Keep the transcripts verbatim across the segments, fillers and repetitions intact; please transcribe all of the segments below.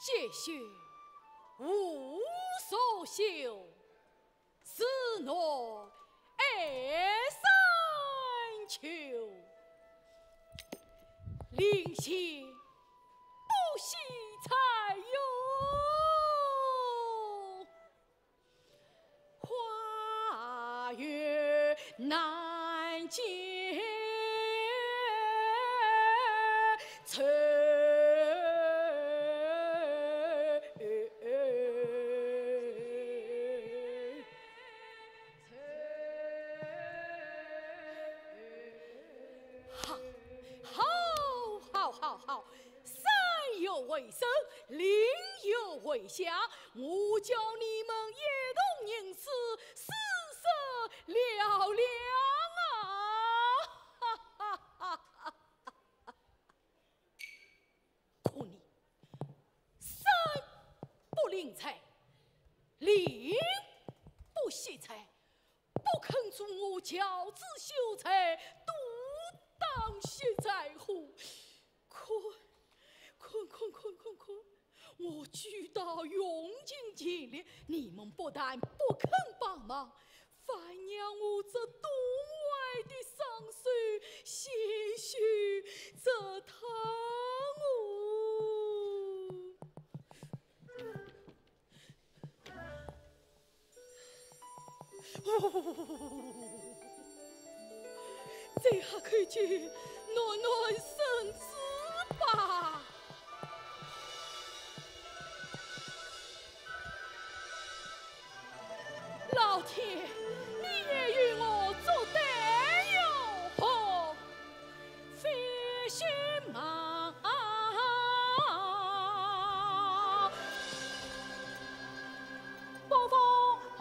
姐婿无所求，自侬爱山求。临行不惜采药，花月难见愁。好，好，好，好，好，山有为首，林有为下，我教你们一同吟诗，诗社嘹亮啊！哈哈哈哈哈！可你，山不临采，林不惜采，不肯助我教子修才，独当惜才乎？看，看，看，看，看，看，我举刀用尽全力，你们不但不肯帮忙，反让我这冻坏的双手鲜血直淌哦。 这下可就暖暖身子吧。老天，你也与我作对哟！吼！ 飞行马，暴风狂。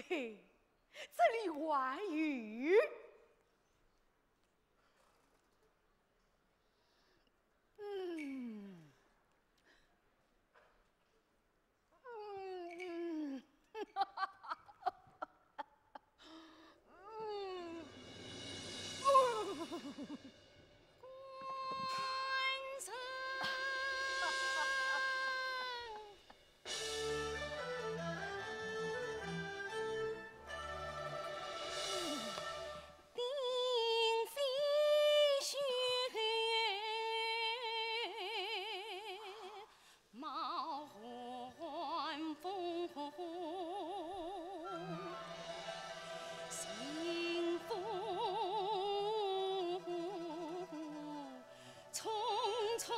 嘿，这里还有。嗯。嗯。嗯。官人。 匆匆。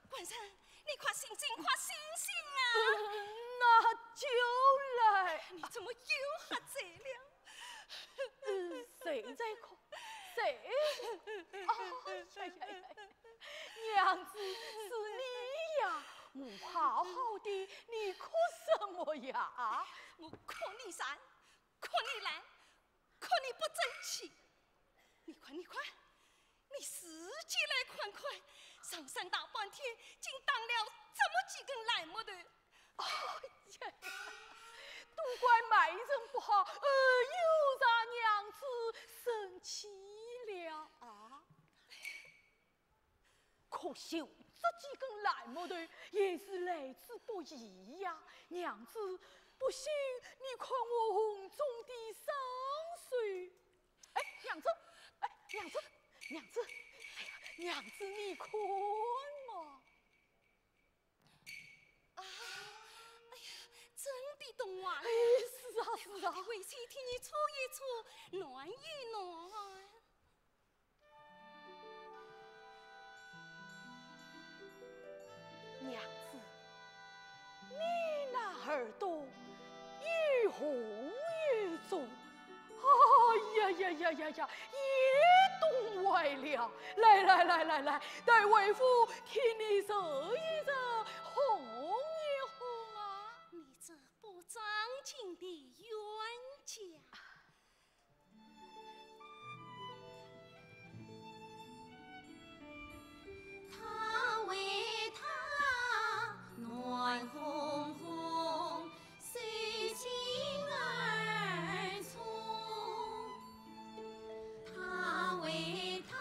官人，你快醒醒，快醒醒啊！嗯，那就来。你怎么又喝醉了？嗯，谁在哭？谁？哦，呀呀呀呀！娘子，是你呀！我好好的，你哭什么呀？我哭你善，哭你懒，哭你不争气。你看，你看，你自己来看看，上山大半天，竟打了这么几根烂木头。哎呀呀，都怪卖人不好，呃，又惹娘子生气了啊！可惜这几根烂木头也是来之不易呀，娘子，不信你看我红中的双手。哎，娘子，哎，娘子，娘子，哎呀，娘子，你看嘛。 啊，哎呀，真的冻坏了。哎，是啊，是啊。快点回去替你搓一搓，暖一暖。娘子，你那耳朵又红又肿，哎呀呀呀呀呀，也冻坏了。来来来来来，待为夫替你热一热，烘一烘啊。你这不正经的冤家。 他为她暖烘烘，手心儿搓。他为她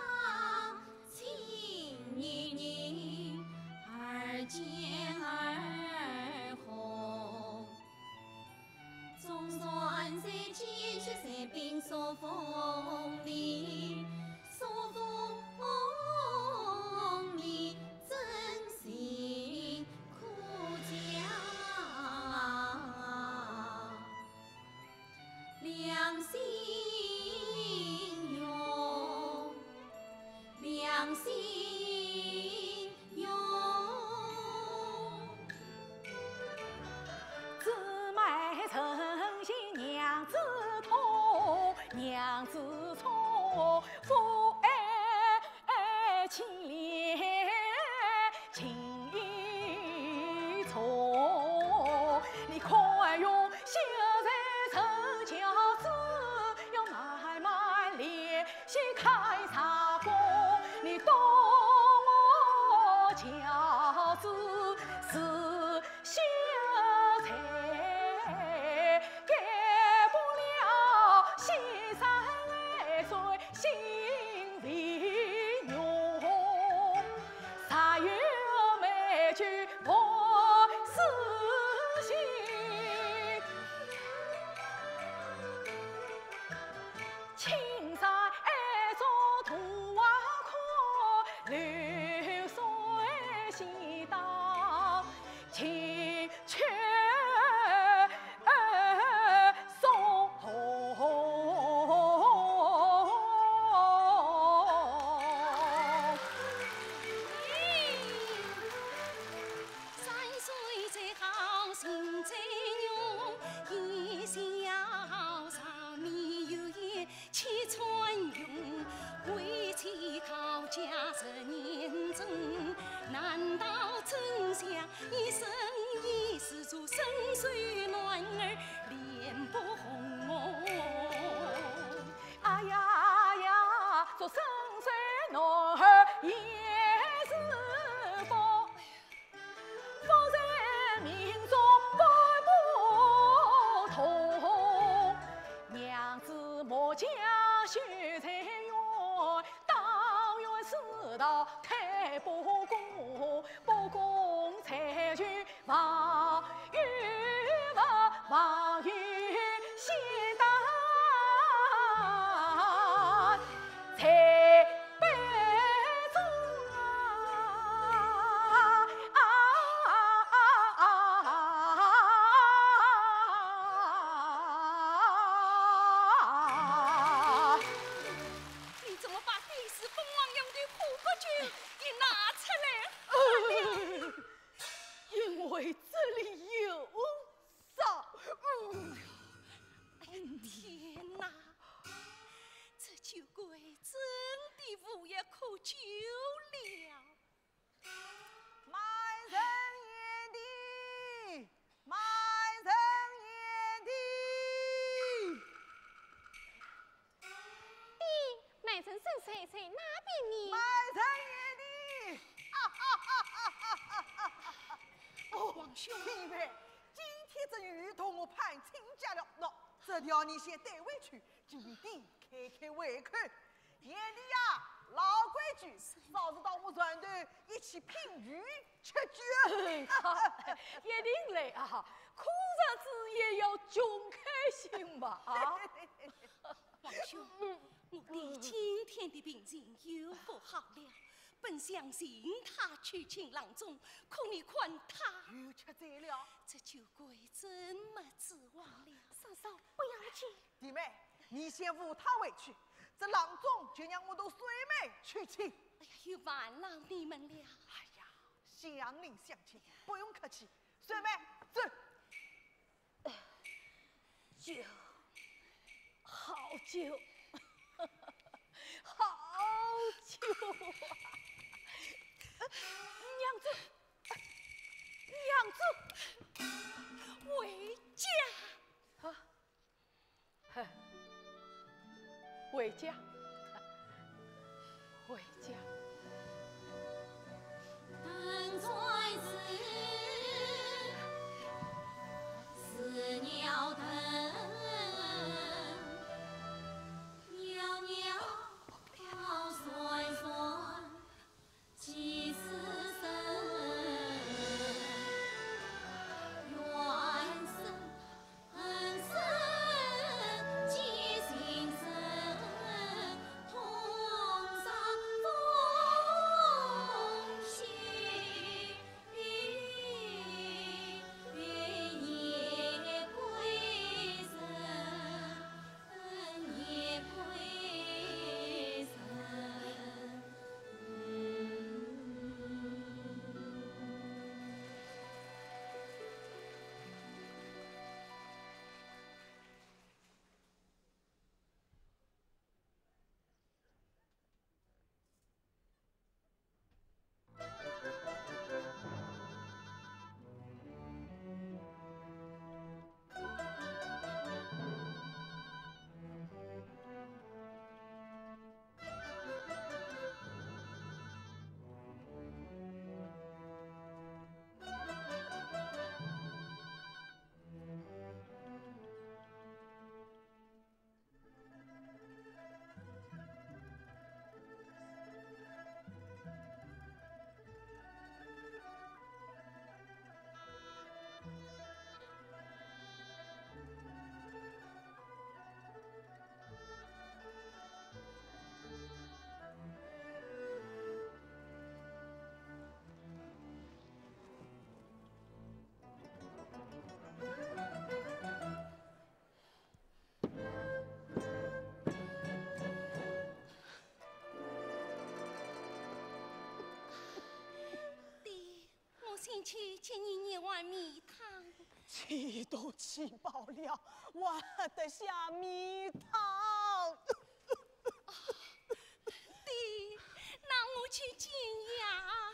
情意凝，教子是孝才，改不了先生万岁心为荣。若有美酒不自醒， 请在案中同我哭，流水洗当清泉而送。三岁在好心在用，一笑上面有言气穿云。为妻高家十年整，难道真像一生一世做深水男儿脸不红哦？哎呀呀，做深水男儿也是不 夫人命中半步同，娘子末将许在愿，当愿世道太不公，不公才求 望与勿望与先当在杯中啊。你怎么把对诗封王爷的苦酒给拿出来？ 因为这里有伤。哎，天哪！这酒鬼真的无药可救了。满人言的，满人言的。 咦，满人身在在那边呢。满人言的。哦，王兄。你们今天这雨同我盼亲家了，喏，这条你先带回去，给你爹开开胃口。贤弟呀，老规矩，嫂子到我船头一起品酒吃酒。好，一定来啊！苦日子也要穷开心嘛啊！ 王兄，我爹今天的病情又不好了，本想请他去请郎中，可你看他又吃醉了。这酒鬼真没指望了。嫂嫂，不要紧。弟妹，你先扶他回去，这郎中就让我同水妹去请。哎呀，又烦劳你们了。哎呀，乡邻乡亲，不用客气，水妹，走。 酒，好酒，好酒啊！娘子，娘子，回家。啊，哼，回家。 回家。进去请你一碗米汤。气都气饱了，还喝得下米汤？爹，那我去煎呀。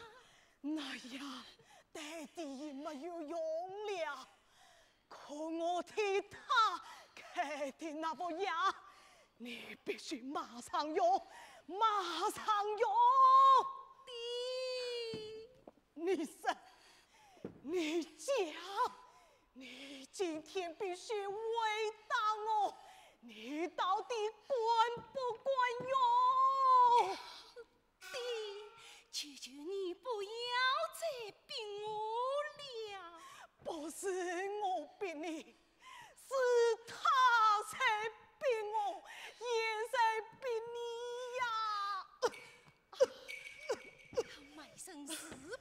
那呀，爹爹也没有用了。可我替他开的那副药，你必须马上用，马上用。爹。 你说，你讲，你今天必须回答我，你到底管不管用？爹，求求你不要再逼我了。不是我逼你，是他在逼我，也在逼你呀。 卖身是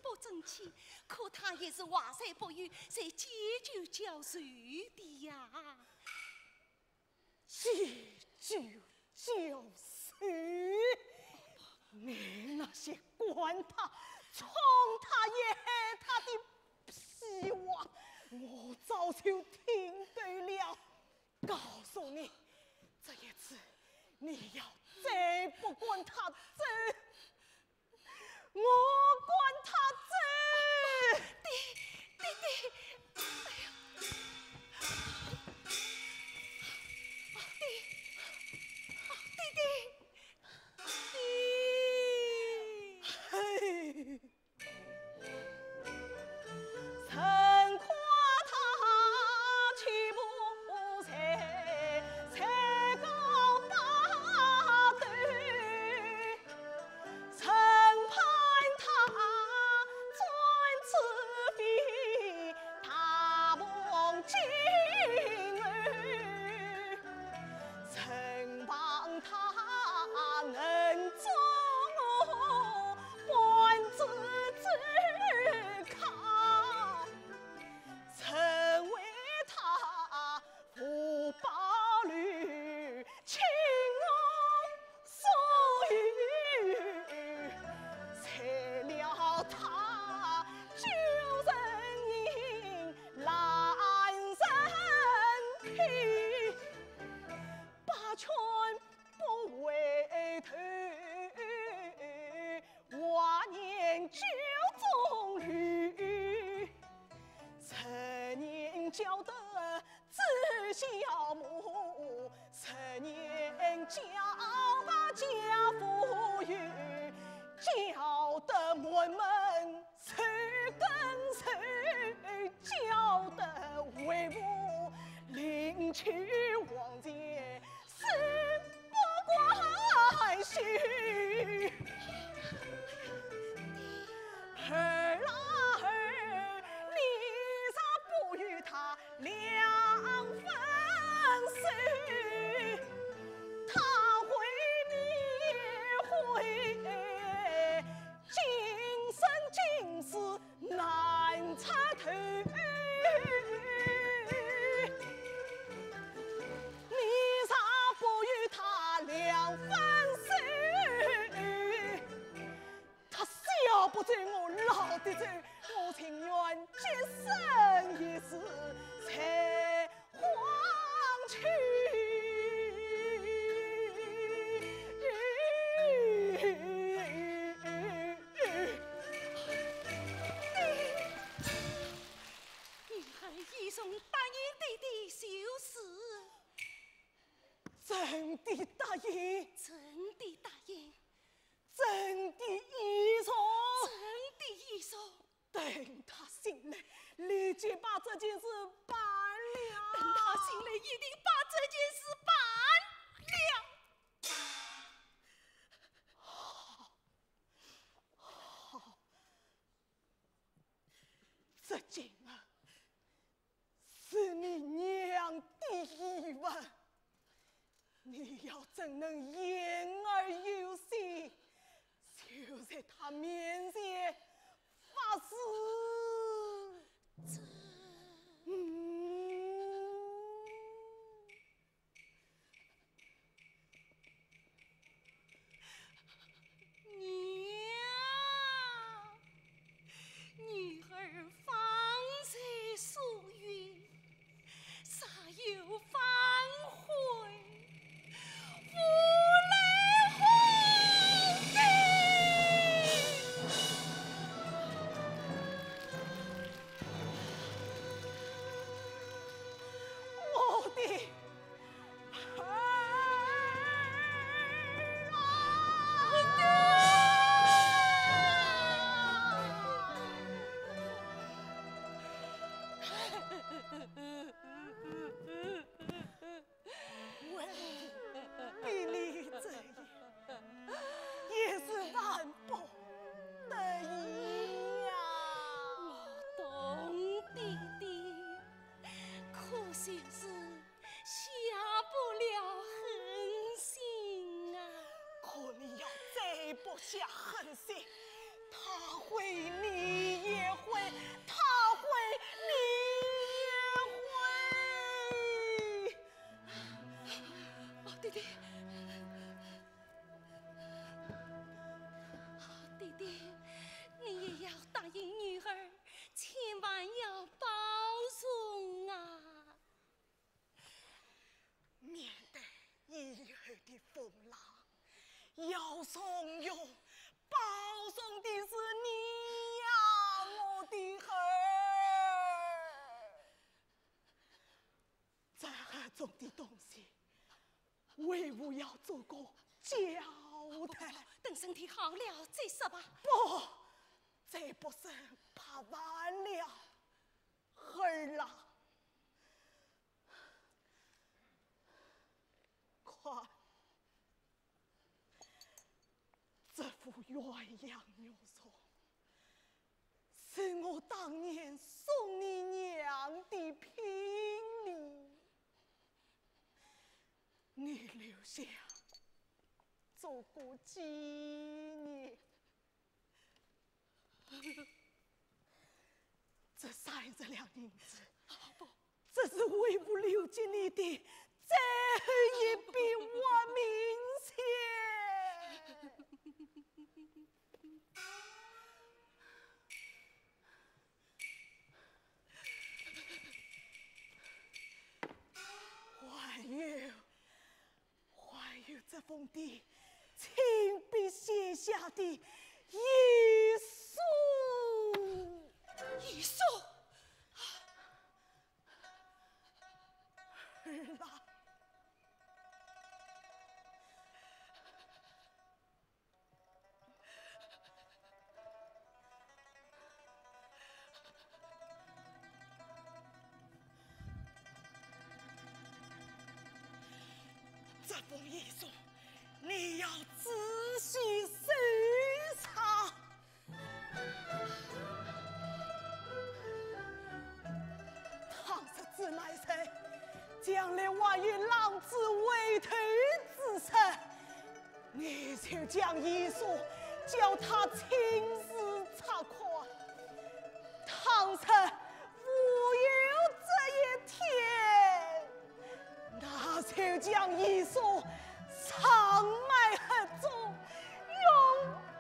不争气，可他也是话虽不由，在借酒浇愁的呀。借酒浇愁？你那些管他、宠他也害他的屁话，我早就听够了。告诉你，这一次你要再不管他走， 我管他走。爹，爹爹，哎呀，爹，爹爹，爹。嘿。 他小不走，我老得走，我情愿洁身一世才黄去。女儿已从答应爹爹就是。真的答应？真的答应。 真的依从？真的依从。等他醒来，立即把这件事办了。等他醒来，一定把这件事办了。好，好，这件啊， 是你娘的遗物，你要怎能言而有信？就在她面前发誓。这……嗯。 娘，女儿为父比你这样，也是万不得已呀。我懂，爹爹，可就是下不了狠心啊。可你要再不下狠心，他会，你也会，他会，你也会。哦，爹爹，哦，爹爹，你也要答应女儿，千万要保重啊。 面对以后的风浪，要重用、保重的是你呀，我的儿。这盒中的东西，为父要做个交代。不，不，不，等身体好了再说吧。不，再不慎怕晚了。儿啊， 看，这副鸳鸯玉珑，是我当年送你娘的聘礼，你留下做个纪念。 这三十两银子，啊，不，这是为父留给你的最后一笔活命钱。还有， 还有这封的亲笔写下的遗书。遗书？儿啊，这封遗书，你要仔细搜查。 倘若子乃人，将来万一浪子回头之时，你就将遗书叫他亲自查看。倘若无有这一天， 那就将遗书藏埋盒中，永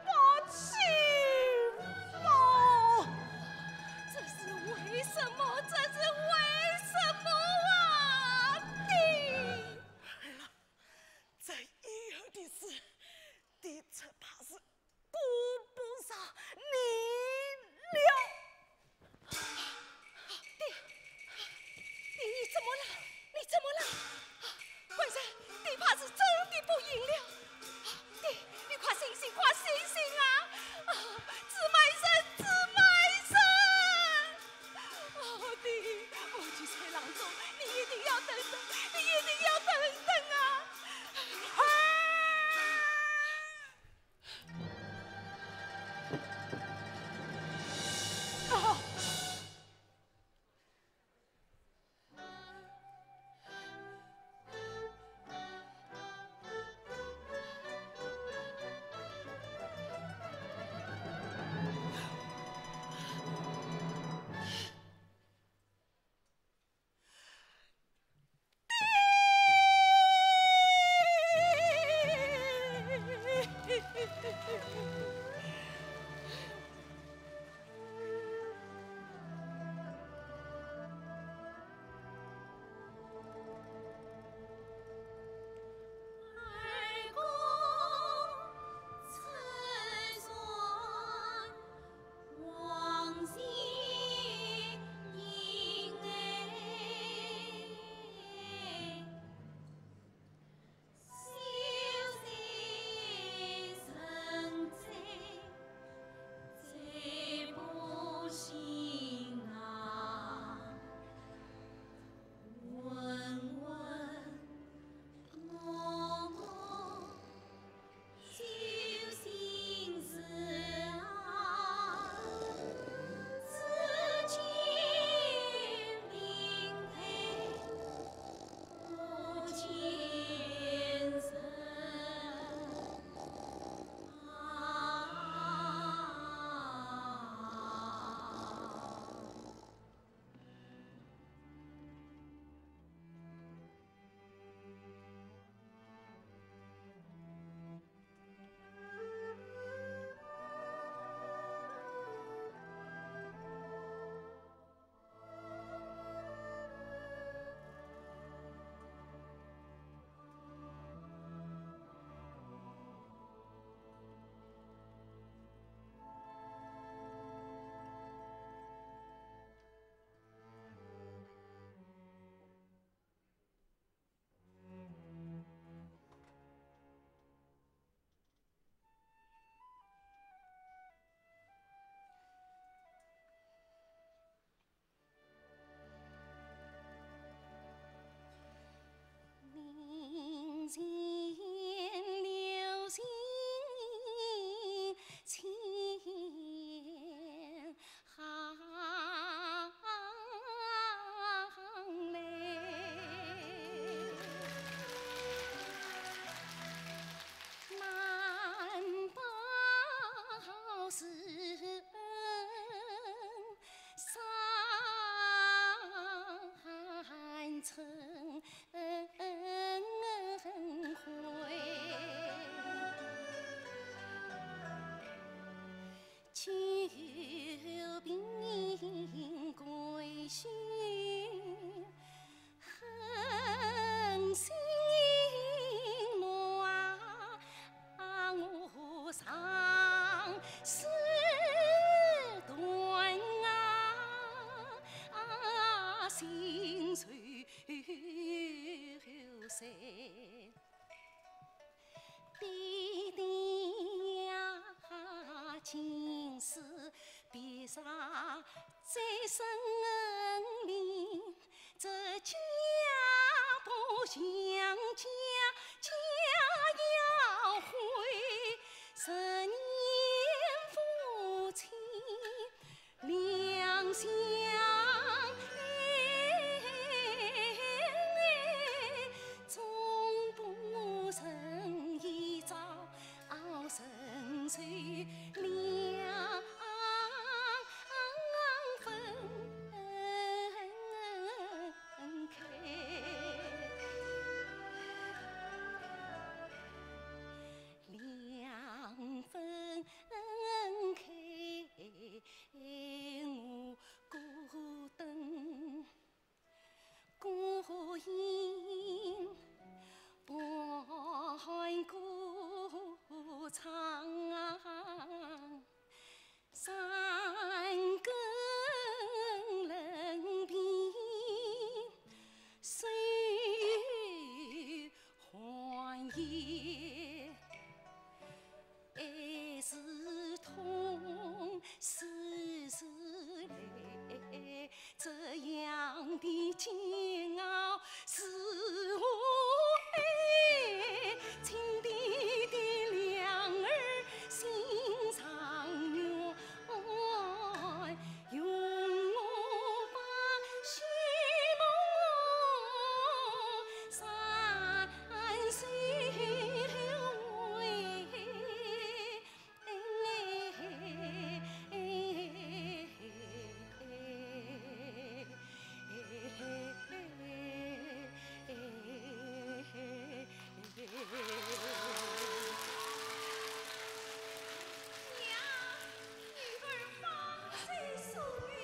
不启封。这是为什么？这是为什么啊，爹？儿啊，这以后的事，爹只怕是 顾不上你了。爹，爹，你怎么了？你怎么了？官人，爹怕在森林，这家不像家，家要回，十年夫妻两相爱，终不成一朝成愁两 分开，两分开，我孤灯孤影，半孤唱。 山更冷冰，水寒夜，爱是痛，思是泪。 这样的煎熬是我爱情的的两儿心上愿，容我把戏梦三岁回。 娘，女儿方才所言，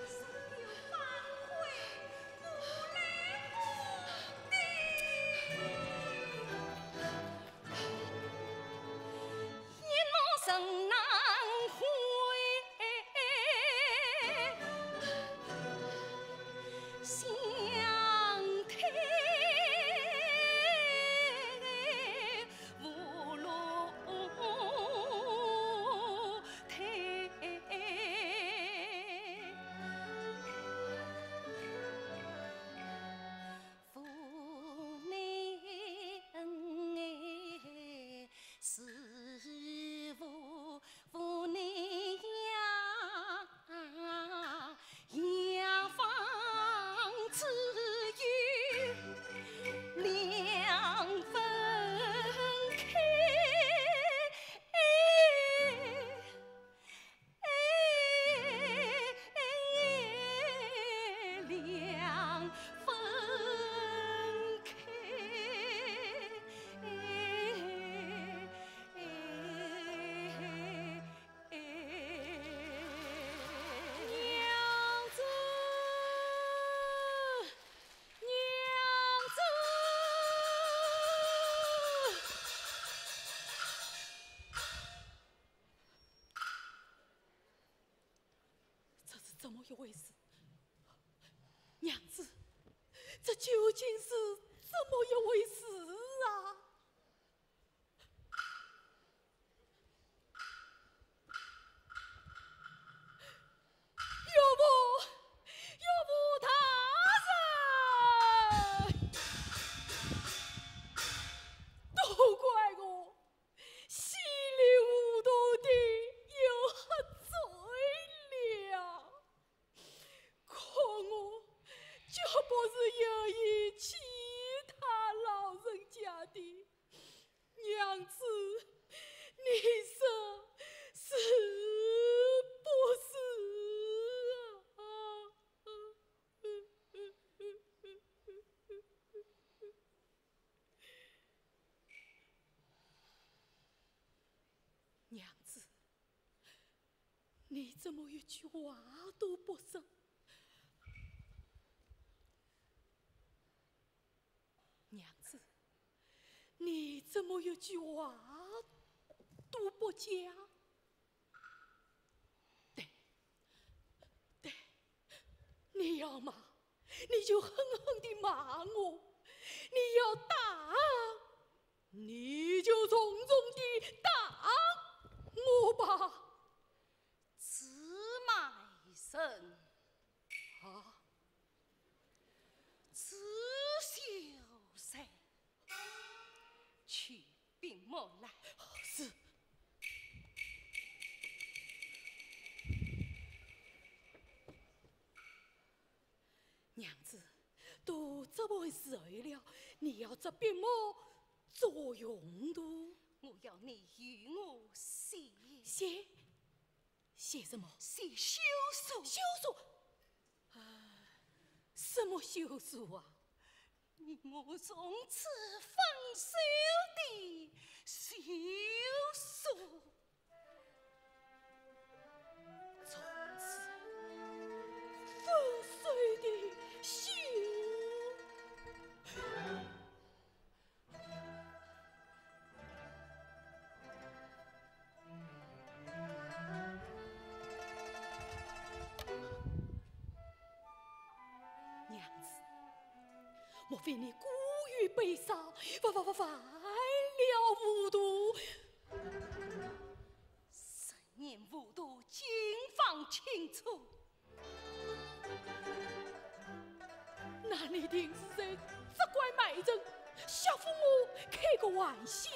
实有反悔，不来不的。 一路人难回，相推无路退。 无奈恩爱是无，无奈呀，呀方知有两分开。 两分开。娘子，娘子。 这是怎么一回事？娘子，这究竟是怎么一回事啊？岳父，岳父大人！都怪我 稀里糊涂地又喝醉了。可我绝不是有意欺他老人家的。娘子，你说是不是啊？ 娘子，你怎么一句话都不说？娘子，你怎么一句话都不讲？ 对，对，你要骂，你就狠狠地骂我；你要打，你就重重地打我吧。自卖身啊，朱秀才，取兵马来。是。娘子，都这般时候了，你要这兵马做用途？我要你与我写。写？ 写什么？写休书。休书？啊，什么休书啊？你我从此分手的休书。从此分手的休 娘子，莫非你过于悲伤，忘忘忘忘了糊涂？谁言糊涂，今方清楚。 那你定是在责怪卖人，吓唬我开个玩笑。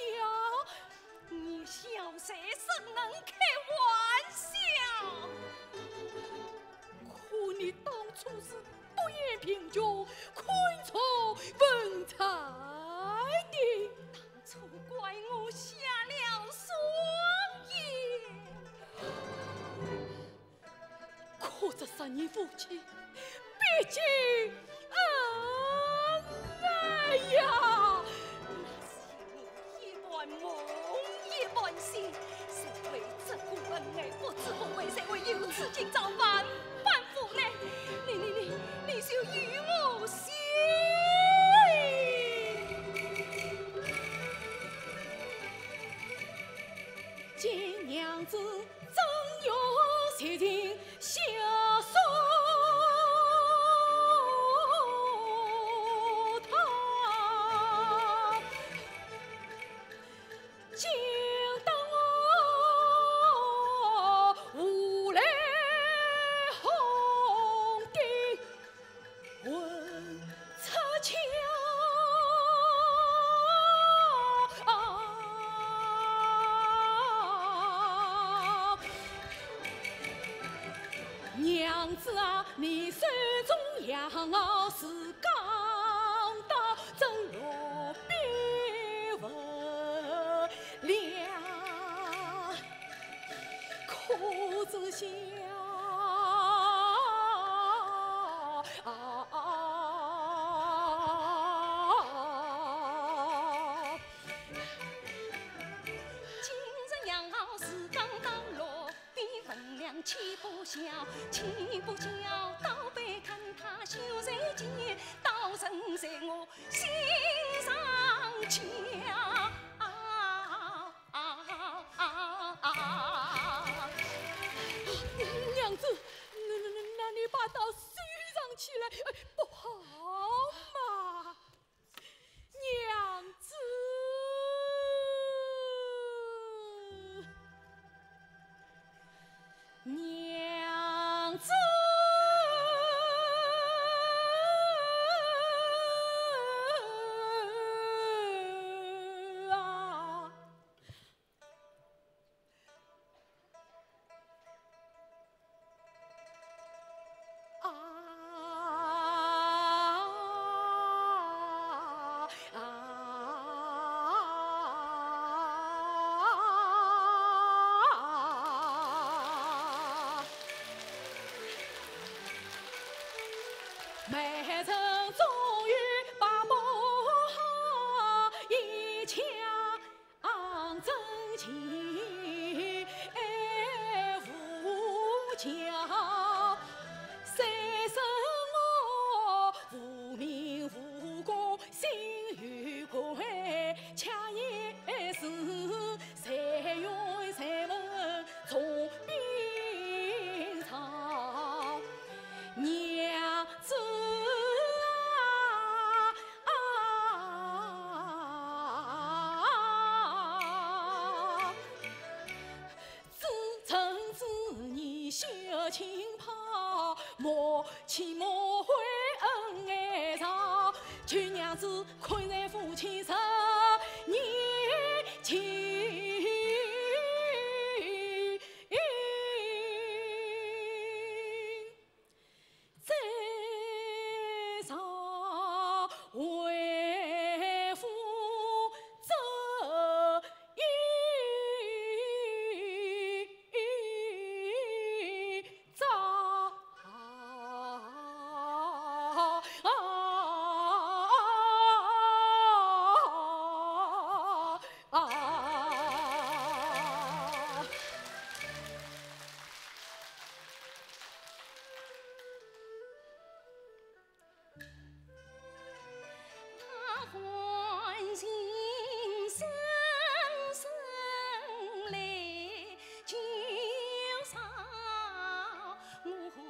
你小才怎能开玩笑？可你当初是独眼贫穷，看错文才的。当初怪我瞎了双眼。 可这十年夫妻，毕竟恩爱呀。那是你一半梦一半醒，谁会这个恩爱不知不悔，谁会有此今朝万般无奈？你你你，你就与我写。 见娘子正欲绝情，笑说她，竟当我无赖红顶 问出腔。娘子啊，你手中羊羔是讲道真落笔勿了。 可知晓啊？今日羊羔是讲道落笔勿了，岂不巧，岂不巧，刀背看他羞在前，刀人在我 心上牵啊啊啊啊！娘子，那那那那你把刀收藏起来，哎，不好嘛，娘子。 娘子啊，啊。 娘子啊，起码会恩爱上，求娘子看在夫妻十年情。再上为夫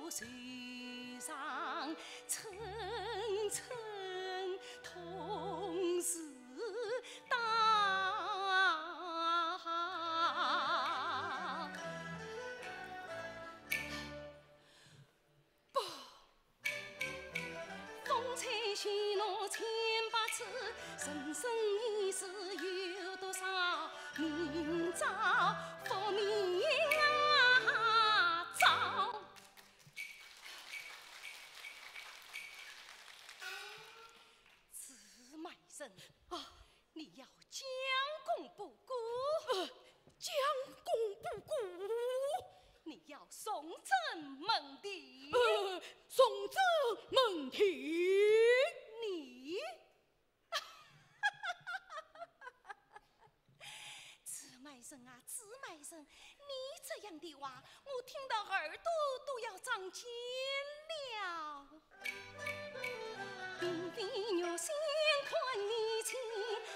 这一 朱买臣，啊，你要将功补过。呃，将功补过。你要重整门庭。呃，重整门庭。你 朱买臣啊，朱买臣，你这样的话，我听得耳朵都要长茧了。并非玉扇看你清，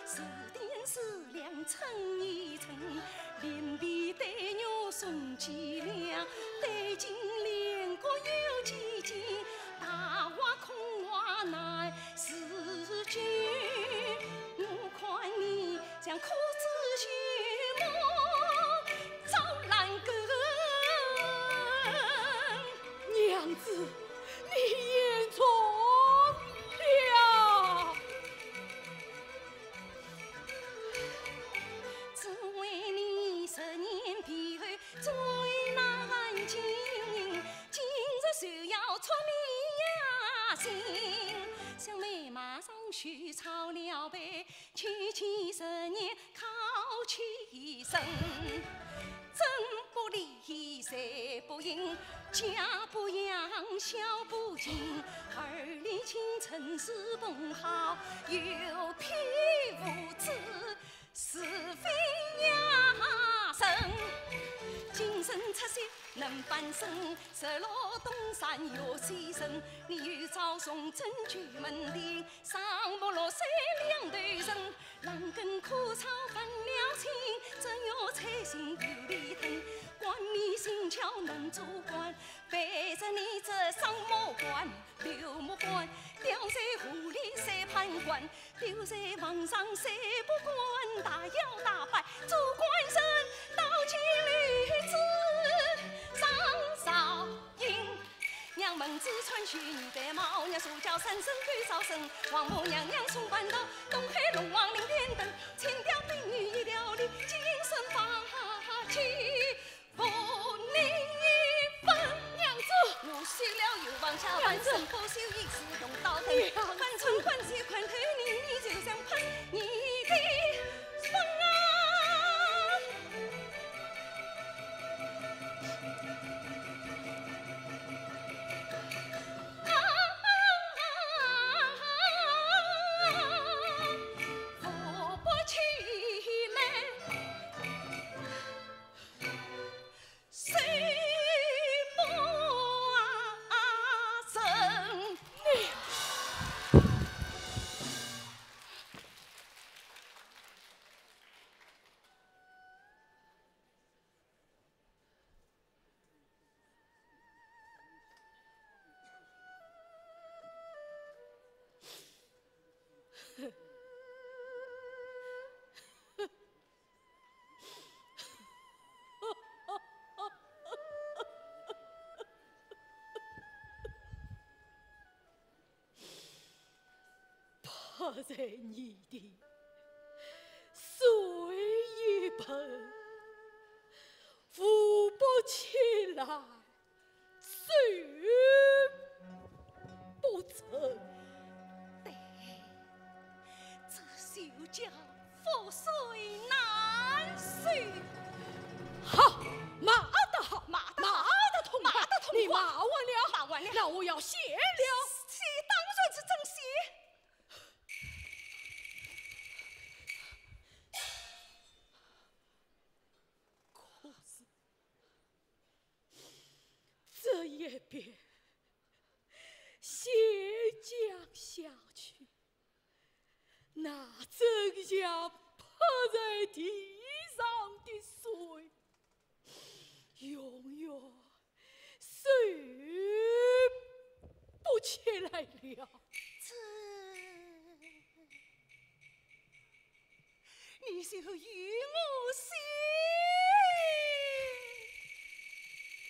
是钿是两称一称，连皮带玉送几两，对镜连角有几斤，大话空话难 是君，我看你像枯枝朽木，照烂根。娘子，你言重了。只为你十年皮厚，最难经营，今日就要出你呀心。想妹马上 许草了拜，娶妻十年靠妻身。真不理，谁不应，家不养，孝不敬，儿女情深是本好，有偏无知，是非呀人。今生出世能翻身，日落东山月西沉，你有朝重整旧门庭， 上木落水两头沉，烂根枯草翻了青，正月采萍有里藤，管你新巧能做官，背着你这上木官、柳木官，吊在河里谁判官，吊在房上谁不管，大摇大摆做官人，到今日子上少 娘门子穿绣女戴帽，娘手脚生生对招生，王母娘娘送蟠桃，东海龙王领点灯，千条碧玉一条里，金身发起不离分。娘子，我修了油房下半生，娘子，不修一世用道灯，娘子，翻春翻秋看透你，你就像喷你的风啊！不在你的，水一盆，扶不起来，手不成。对，这就叫覆水难收。好，骂得好，骂得好，骂得痛快，骂得痛快。你骂完了，骂完了。那我要谢了。谢当然是真谢。 可是，这一遍，先讲下去，那真像泼在地上的水，永远收不起来了。这，你就与我谢。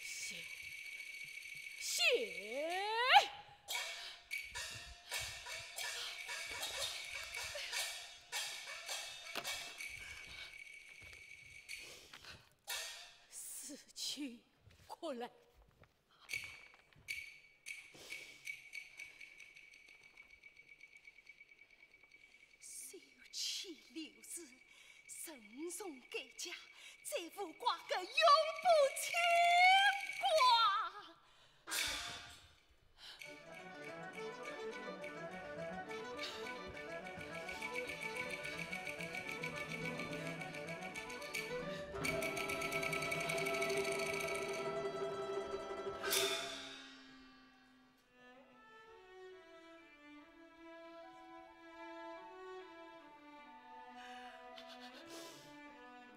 谢，谢。 事情可来。休戚刘氏，任从改嫁，再无瓜葛永不牵挂。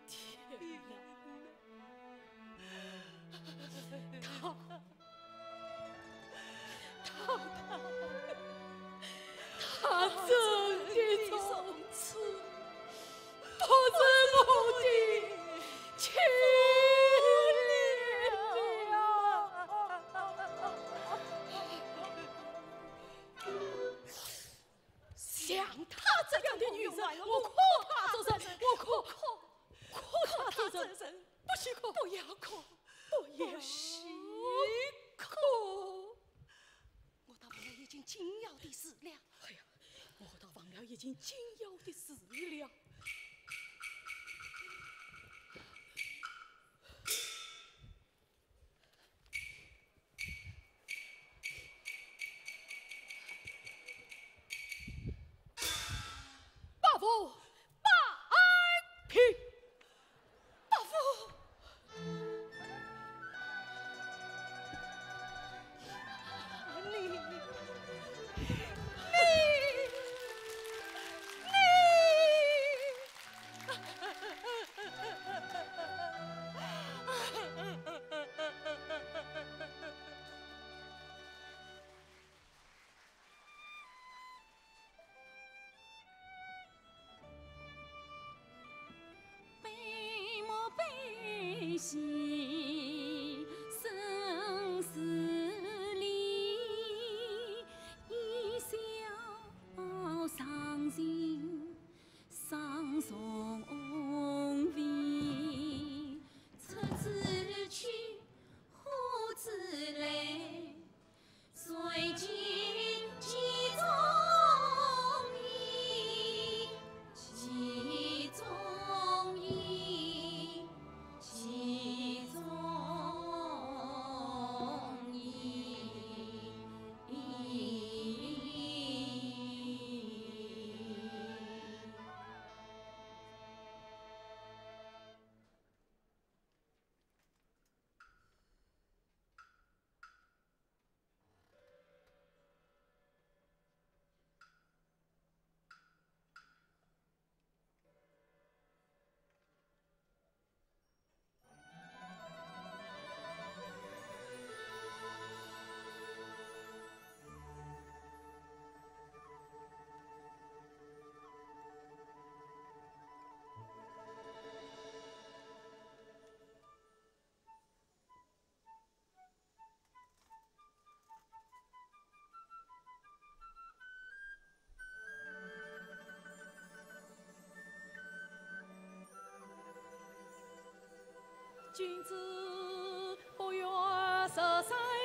天哪！他，他，他真的从此不是我的亲了。 像她这样的女人，我可怕做人，我可，可，可怕做人。不许哭，不要哭，不要哭。我倒忘了已经紧要的事了。哎呀，我倒忘了已经紧要的事了。 伯父，伯安平。伯父，你，你，你。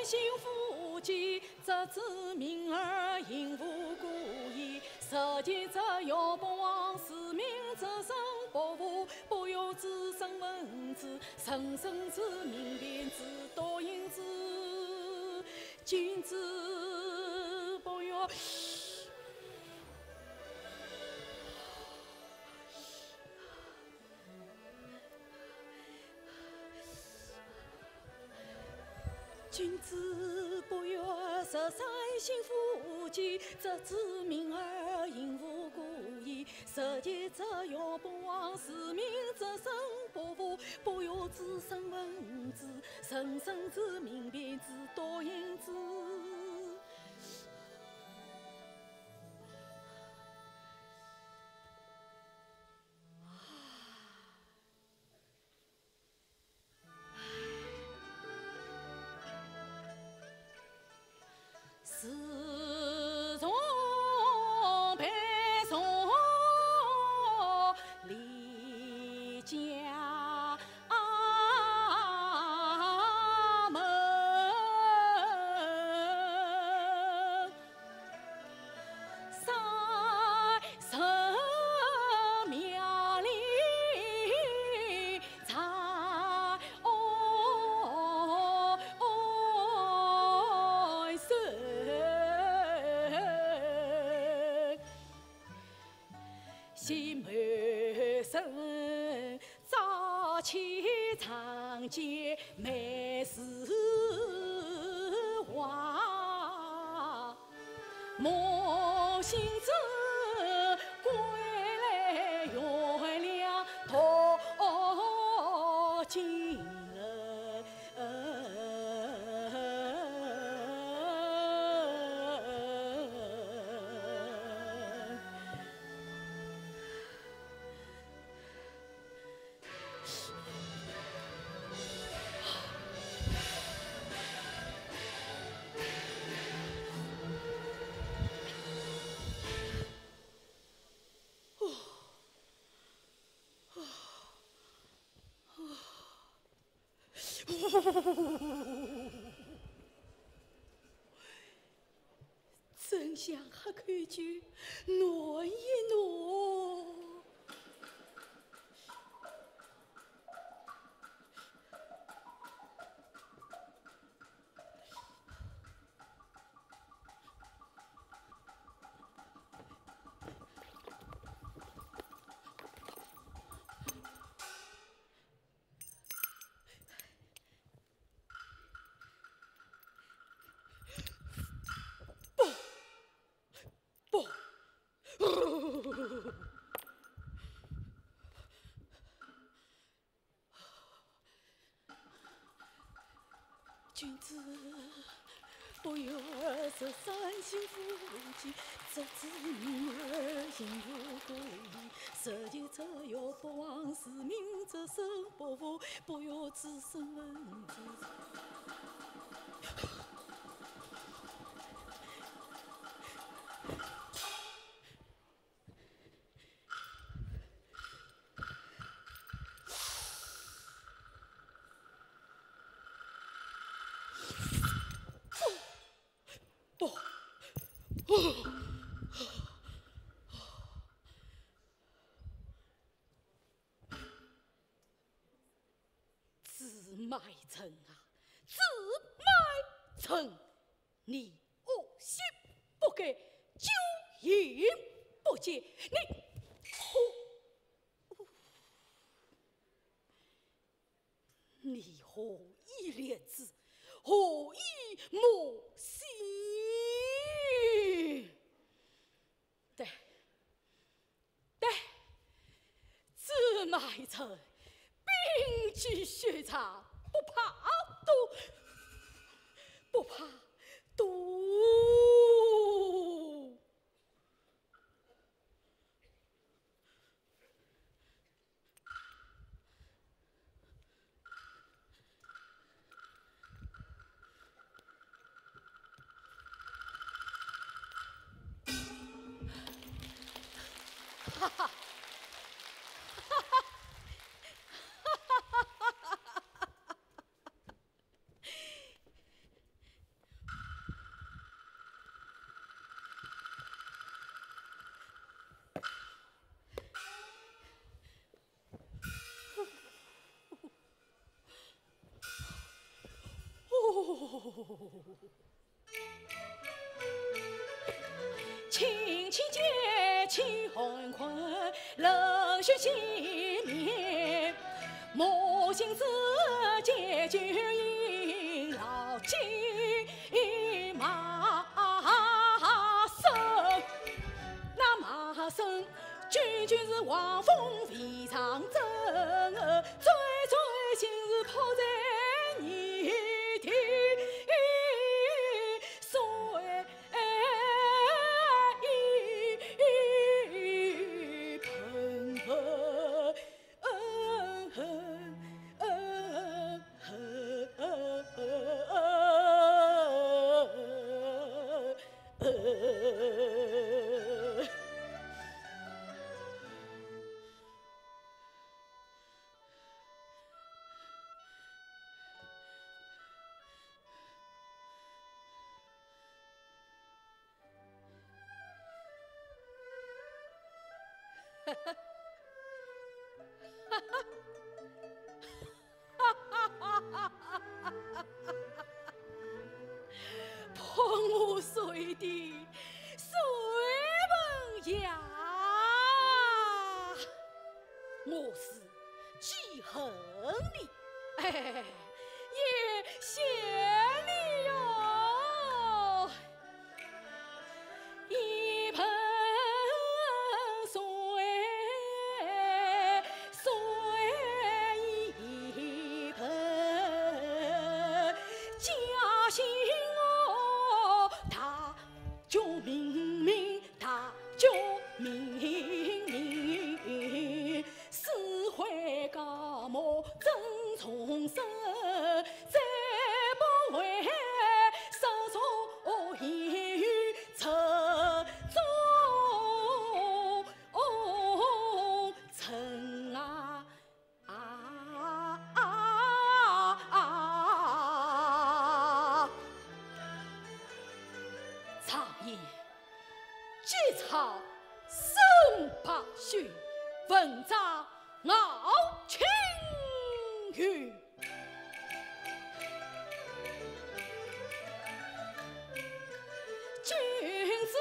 心腹己，则知民而行无过矣。社稷者，有不忘；使民者，身不腐。不佑之，身闻之；人生之，民变之；多因之，君子不育。 君子不育，十三，心腹己，则知民而行无过矣。社稷者，有不忘；使民者，身不腐。不佑之，身闻之；人生之，民变之；多因之。 自从被送离家门， 山神庙里在哦哦生，心门生。 早起常见梅树花，梦醒者归来月亮托金楼。 真想喝口酒暖一暖。 不，不。 君子不育，十三，心腹己，则知民而行无过矣。社稷者，有不忘；使民者，身不腐。不育之，身闻之。不，不。 褫卖臣啊，褫卖臣！你恶行不改，酒饮不节，你何，你何以立志，何以谋生？对， 对，褫卖臣，摒弃血债，不怕毒，不怕毒。 哈哈，哈哈，哈哈，哈哈。轻轻解其寒困，冷血洗面，莫信子解酒饮，老鬓马生。那马生 句句是望风飞长征，最最心事迫在你的水盆。泼我水的水盆呀，我是记恨你，哎，也想你哟。 一盆水，水一盆，家兴我大家明明，大家明明。 四海皆莫争重生，再不为手中有出中春啊！啊啊啊！常言，吉草生百秀，文章 傲青云。君子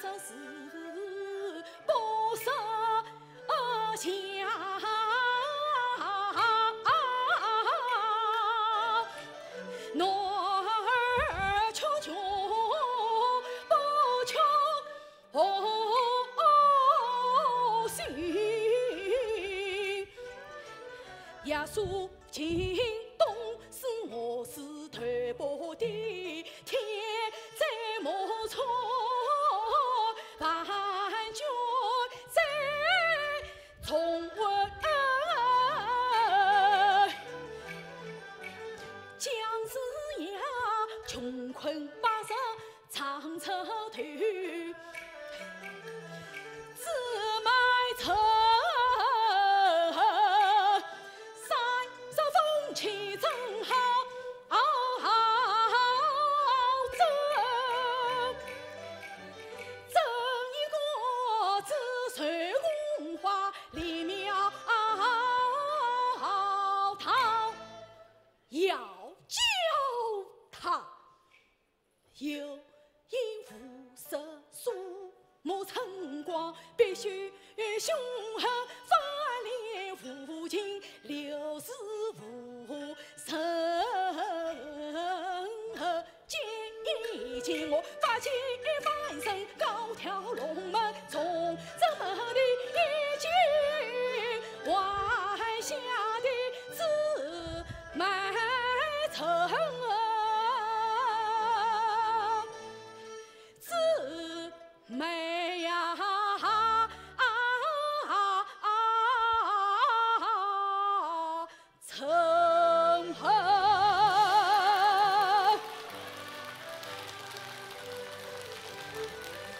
识时不识时，男儿却穷不穷 哦，心。夜宿秦东，是我是头不低，天灾莫错，万军在重问。将士呀，穷困百姓 常出头，姊妹愁，三十分钱正好挣，挣一个子孙荣华，里庙堂，要叫他 有言无实诉，莫称光，必须凶狠，法令无情，六字无声。见一见我，发起翻身，高挑龙门，从这门的一进，还下的姊 妹愁啊，姊妹呀，愁啊。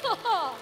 哈哈。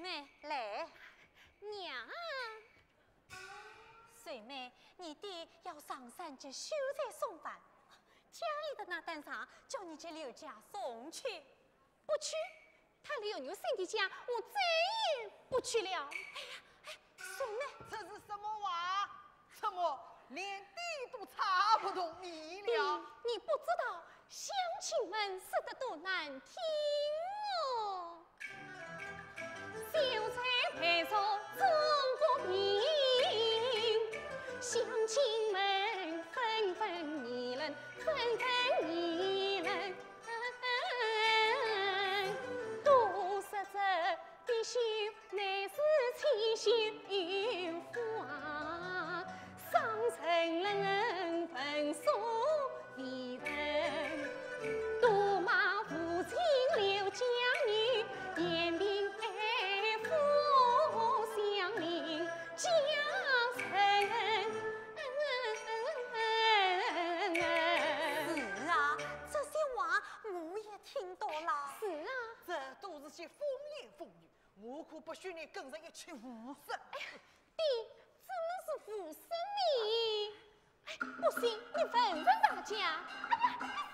妹，来。娘。水妹，你爹要上山给秀才送饭，家里的那担茶叫你给刘家送去。不去，他刘玉仙的家，我再也不去了。哎呀，哎，水妹。这是什么话？怎么连爹都插不动你了？爹，你不知道，乡亲们说的多难听哦。 秀才配作中国名，乡亲们纷纷议论，纷纷议论。都说这必须乃是七仙有福啊，上人文所 未闻，都骂父亲刘家女，嫌贫爱富，乡邻家仇。是啊，这些话我也听到了。是啊。这都是些风言风语，我可不许你跟人一起胡说。哎呀，爹，怎么是胡说呢？ 哎，不信你问问大家。哎呀，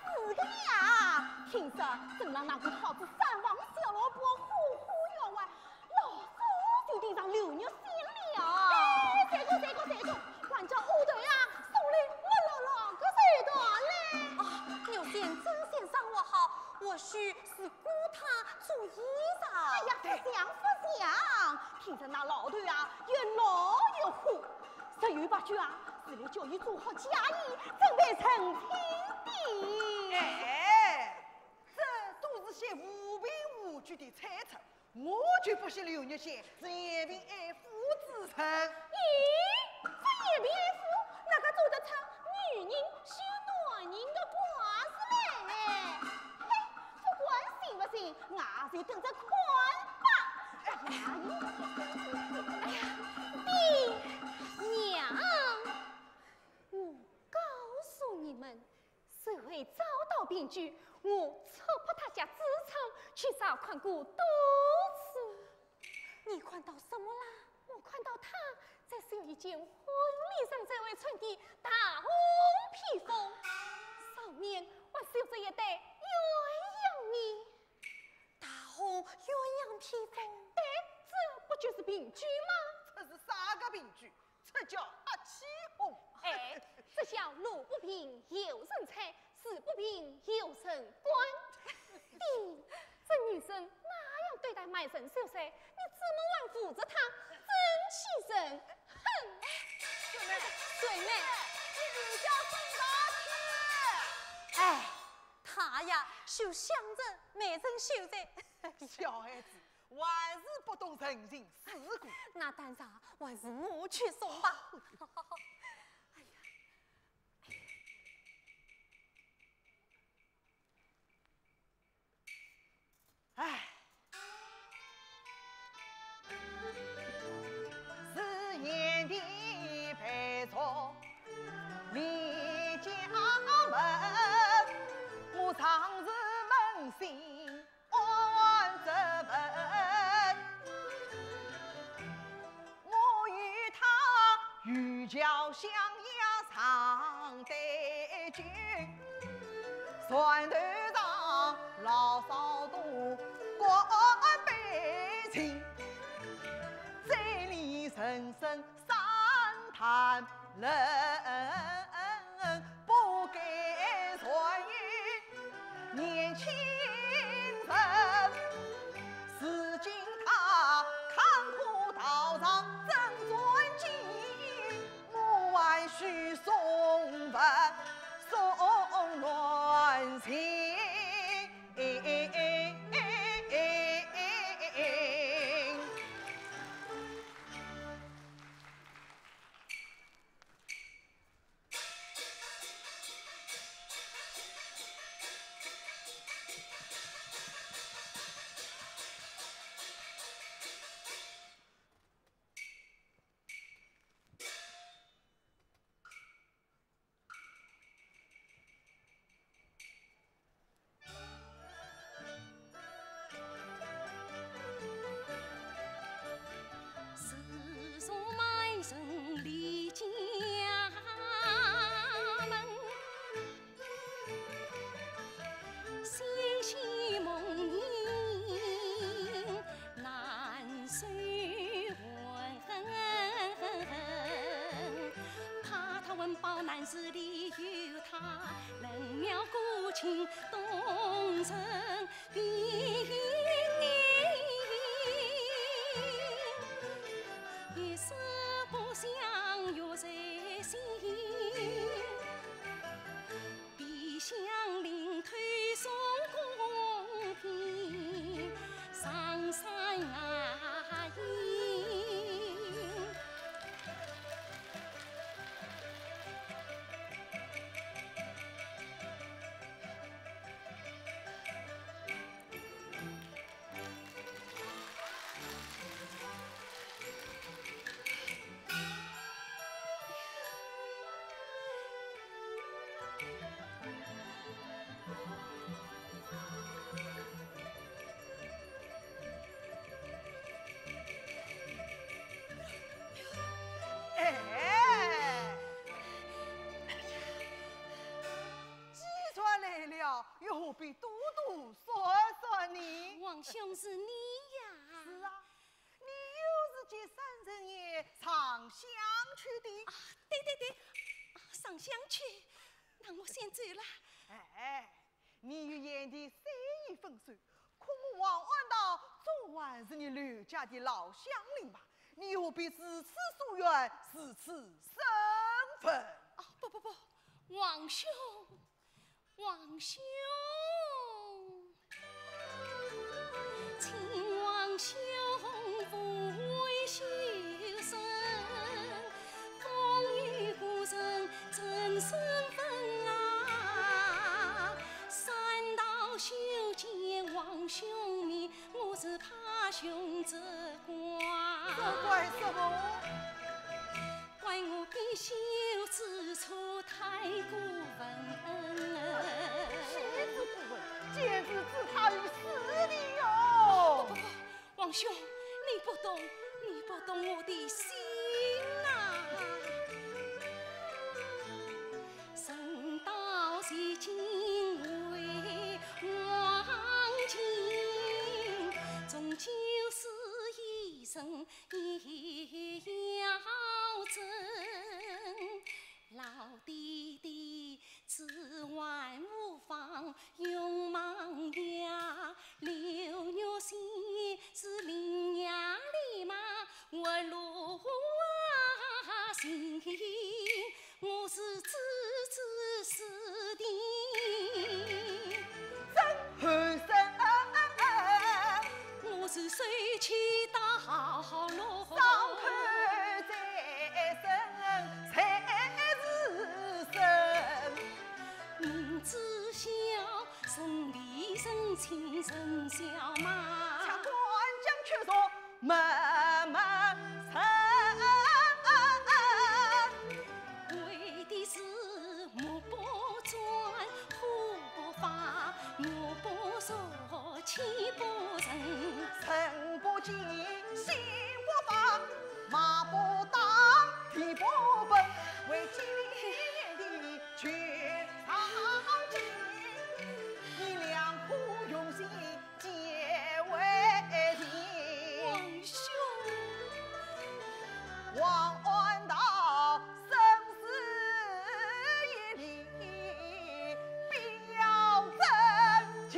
是的呀，听说正让那个讨子三房的小老伯呼呼要外，老早就盯上刘玉仙了。哎，这个，这个，这个，还叫丫头呀，送来落落落个手段嘞。啊，玉仙真心肠我好，或许是 雇她做衣裳。哎呀，不像不像，听说那老头啊，又老又虎，十有八九啊，是来叫伊做好嫁衣，准备成亲的。哎，这都是些无凭无据的猜测，我就不信刘玉仙是嫌贫爱富之人。咦，不嫌贫爱富，哪个做得出女人 许男人的话事嘞。嘿，不管信不信，俺就等着看吧。哎呀，爹娘，我告诉你们，谁会找到凭据，我戳破他家纸窗，去查看过多次。 你看到什么啦？我看到他在绣一件婚礼上才会穿的大红披风，上面还绣着一对鸳鸯呢。大红鸳鸯披风？对，这不就是凭据吗？这是啥个凭据？这叫瞎起哄！哎，这叫路不平有人拆， 事不平有人管。爹，这女人那样对待卖身秀才，你怎么还扶着她？真气人！哼！水妹，水妹，你留下送他去。哎，她呀，就想着卖身秀才。小孩子，还是不懂人情世故。那担茶还是我去送吧。哎呀， 唉。是贤弟配作李家门，我常是扪心 安则问，我与他渔樵相邀常对酒，船头上老少都干杯情，醉里人生 三谈论，不该传与年轻人。如今他坎坷道上真转机，我还须送佛送暖情。四不像月在心，皮箱林头送公平，上山啊迎。哎，既然来了，又何必多多说说呢？王兄是你呀。是啊，你又是接山人爷上香去的？啊，对对对，啊，上香去，那我先走了。哎，你与贤弟虽已分手，可我王安道总还是你刘家的老乡邻吧？你何必如此疏远，如此生分？哦，不不不，王兄，王兄。 请王兄扶危修身，风雨故人怎生分啊？山道修险王兄命，我是怕兄责怪。责怪什么？ 怪我必修之错太过分。谁之过分？简直置他于死地哟！不不不，王兄，你不懂，你不懂我的心啊！人道是敬畏王亲，终究是一生 也要争。老爹爹子还无方，勇猛呀，六月雪是林呀里嘛，我路啊行，我是自知死的。真后生。 我是受气到落，伤口再生才是生。明知晓，人比人亲人笑嘛。像官将却说慢慢成。 为的是目不转，虎不发，目不入，气不沉。人不惊，心不慌，马不当，地不奔，为今天地去上进，你两颗用心 结为情。王兄。王安道生死一理，必要真情。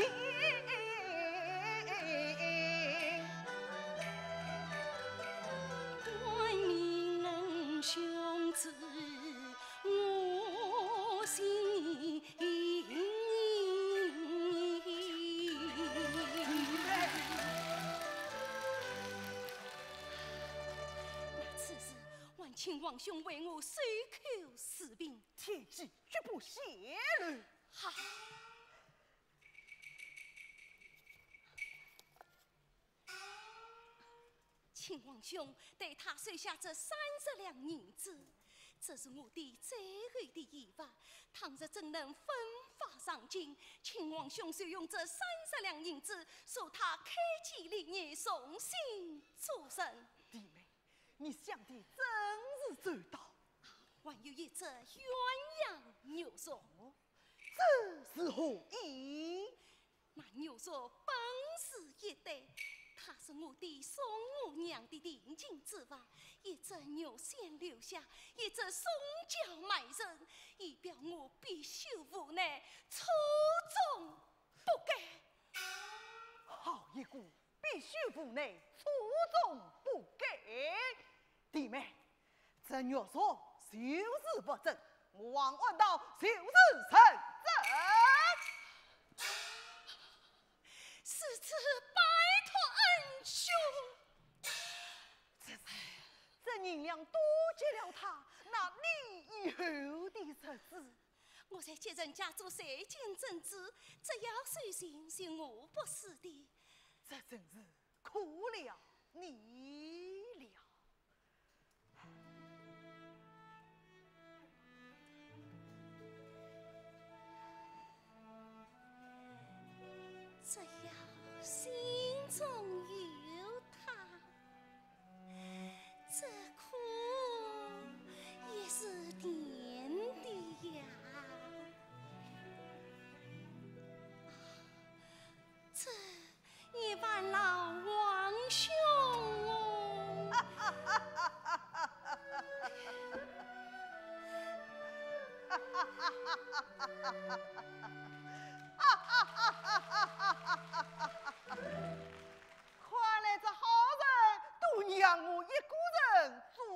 官命恩兄之 我心。那此事，还请王兄为我守口如瓶。切记，绝不泄露。好。 请王兄代他收下这三十两银子，这是我的最后的遗物。倘若真能奋发上进，请王兄就用这三十两银子，助他开基立业，重新做人。弟妹，你想的真是周到。还有一只鸳鸯玉镯。哦，这是何意？ 那玉镯本是一对，它是我爹送我娘的定情之物，一只玉先留下，一只送交媒人，以表我必修无奈，错终不改。好一个必修无奈，错终不改！弟妹，玉琮就是不正，我王安道就是成正。 世子拜托恩兄。这，这银两多给了他，那你以后的日子？我在袭人家做三间珍珠，只要手心是我不死的。这真是苦了你了。 只要心中有他，这苦也是甜的呀。这 一番老王兄哦。看来这好人都让我一个人做了。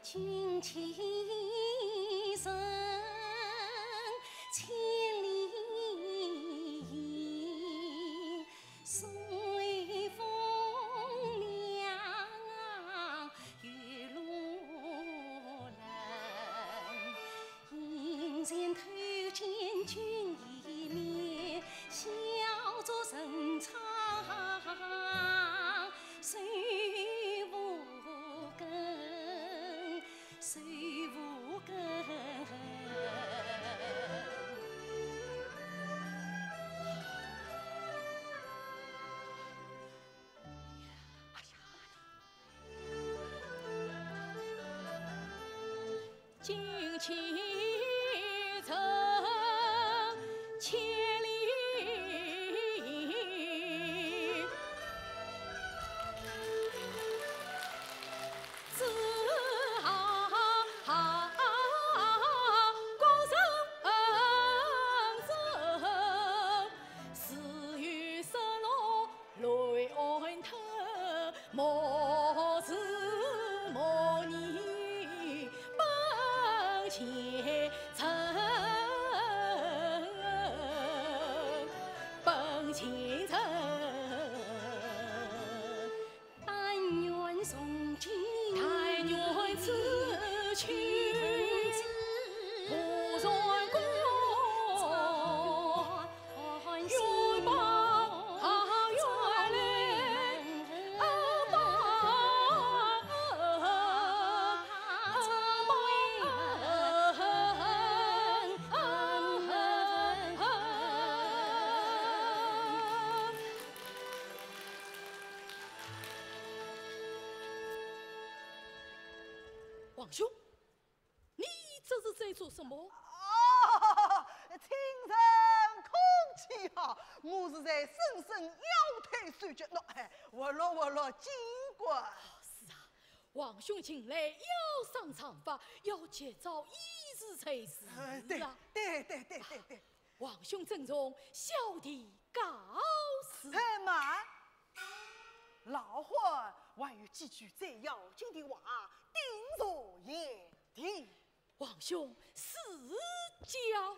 君寄人千里行，随风凉雨路冷。因缘投见君一面，笑逐人沧桑，愁无根，愁无根。哎呀， 君寄人千里，只好故人自有失落 泪暗吞，莫是莫念本前程，本前程。但愿从今，但愿此去，不曾归。王兄，你这是在做什么？哦，请人客气哈，我是在伸伸腰腿伸脚。喏，哎，活络活络筋骨。是啊，王兄近来腰伤常发，要及早医治才是啊。哎，对，对，对，对，对，对。王兄珍重，小弟告辞。哎，慢，老汉还有几句最要紧的话，叮嘱贤弟。 王兄，请讲。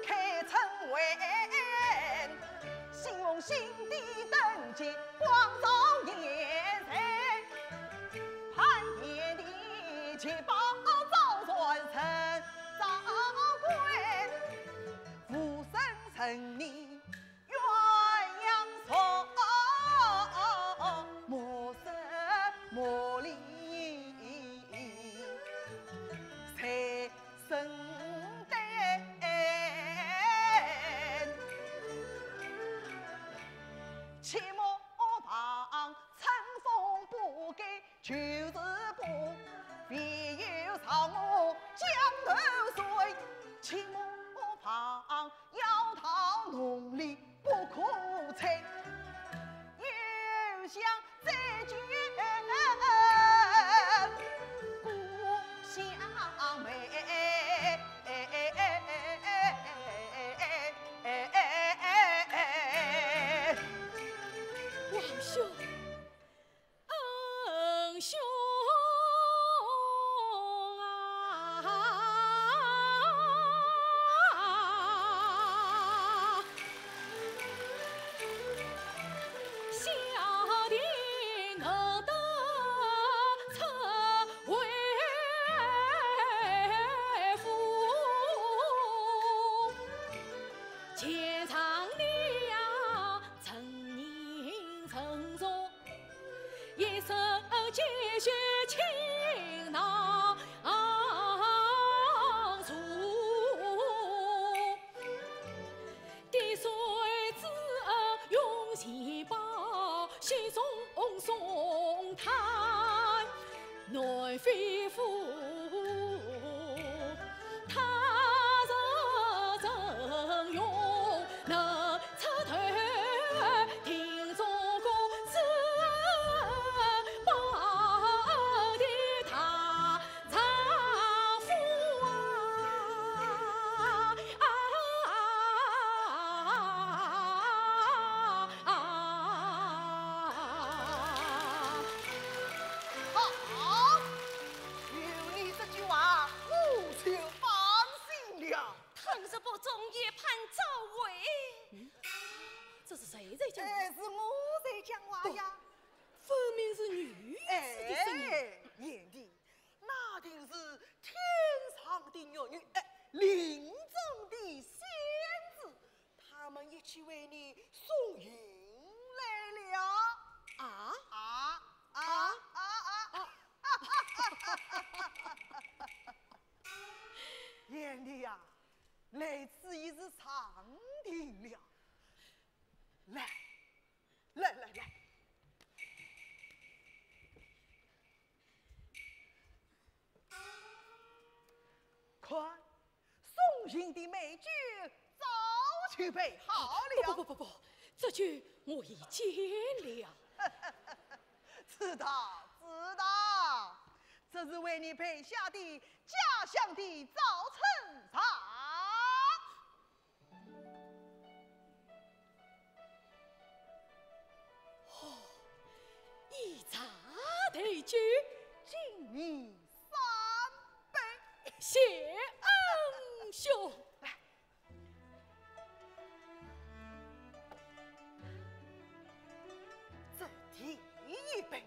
开春晚，新红新地登记，光照贤侄，潘贤弟，七宝招传人，赵官，无生成年 鸳鸯双，莫失莫离在身边。切莫防春风不改 旧时风，唯有朝我江南水，切莫防，要逃浓里不可退。又想再见故乡妹。王兄， 恩兄啊，小弟能得出回府，见上你呀，成年成重。 一生积蓄情囊中，滴水之恩永相报，心中松坦难恢复。 他日真容能出头，听中国之恩报的大丈夫啊！啊啊啊啊啊！好，有你这句话，我就放心了。 倘若不中，也盼早回。嗯，这是谁在讲话？哎，是我在讲话呀。不，分明是女子的声音。哎，贤弟，那定是天上的玉女，哎，林中的仙子，她们一起为你送行来了。啊？啊，啊，啊，啊，啊。 贤弟呀，来此已是长亭了。来，来，来，来。看，送行的美酒早就备好了。不，不，不，不，这酒我已见了。 知道，知道，这是为你备下的家乡的早春茶。哦，以茶代酒。敬你三杯。谢恩兄。来， 这第一杯，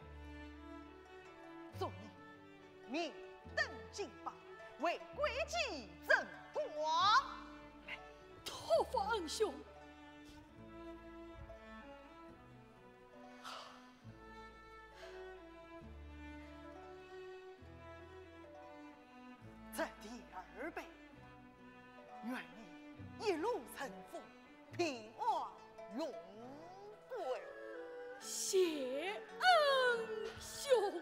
祝你明灯金榜，为国计争光。来，托福恩兄。 这第二杯，愿你一路顺风，平安荣归。谢恩兄。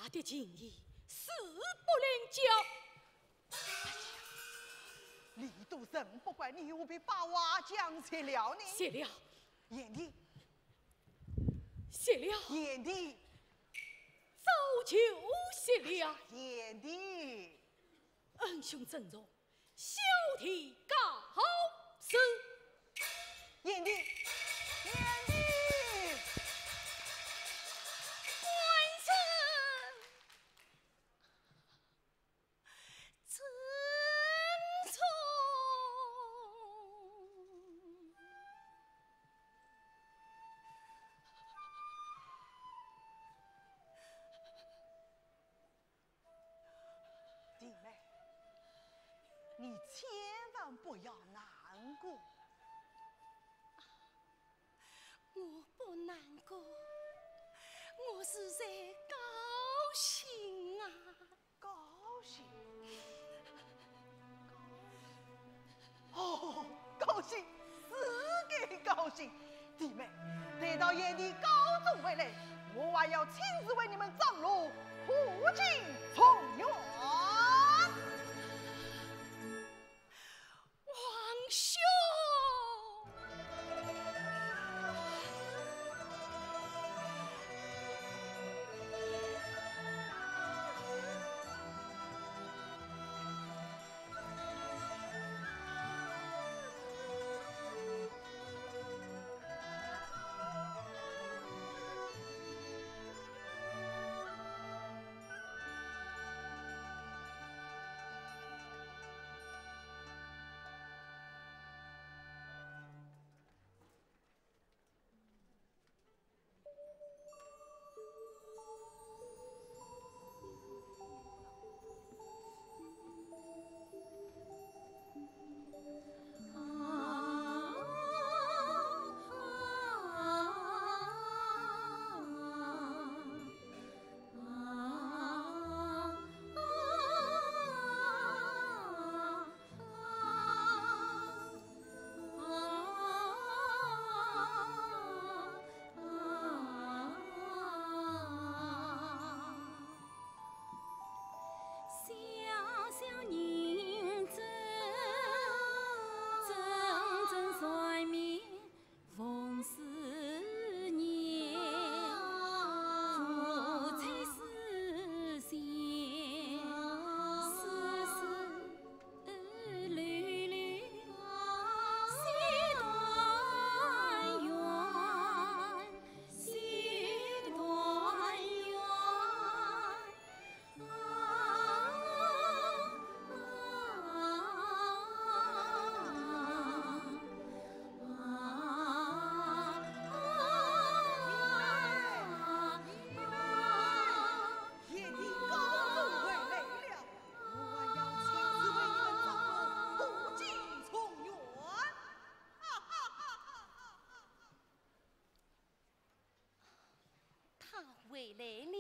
的情意，誓不另交。哎呀，礼都仍不还，你何必把话讲绝了呢？谢了。贤弟。谢了。贤弟。早就谢了。贤弟。恩兄珍重， 小弟告辞。贤弟，贤弟。官人。珍重。弟妹，你千万不要难过。我不难过，我是在高兴啊。高兴？高兴？ 哦，高兴，是该高兴。弟妹，待到贤弟高中回来，我还要亲自为你们张罗破镜重圆。王兄！ 小小人子，真正算命逢时年，福彩似锦，丝丝 贤弟高中回来了，我还要亲自为你们张罗破镜重圆。他回来了。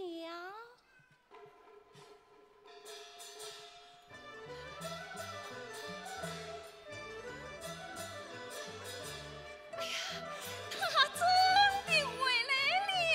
哎呀，他真的回来了！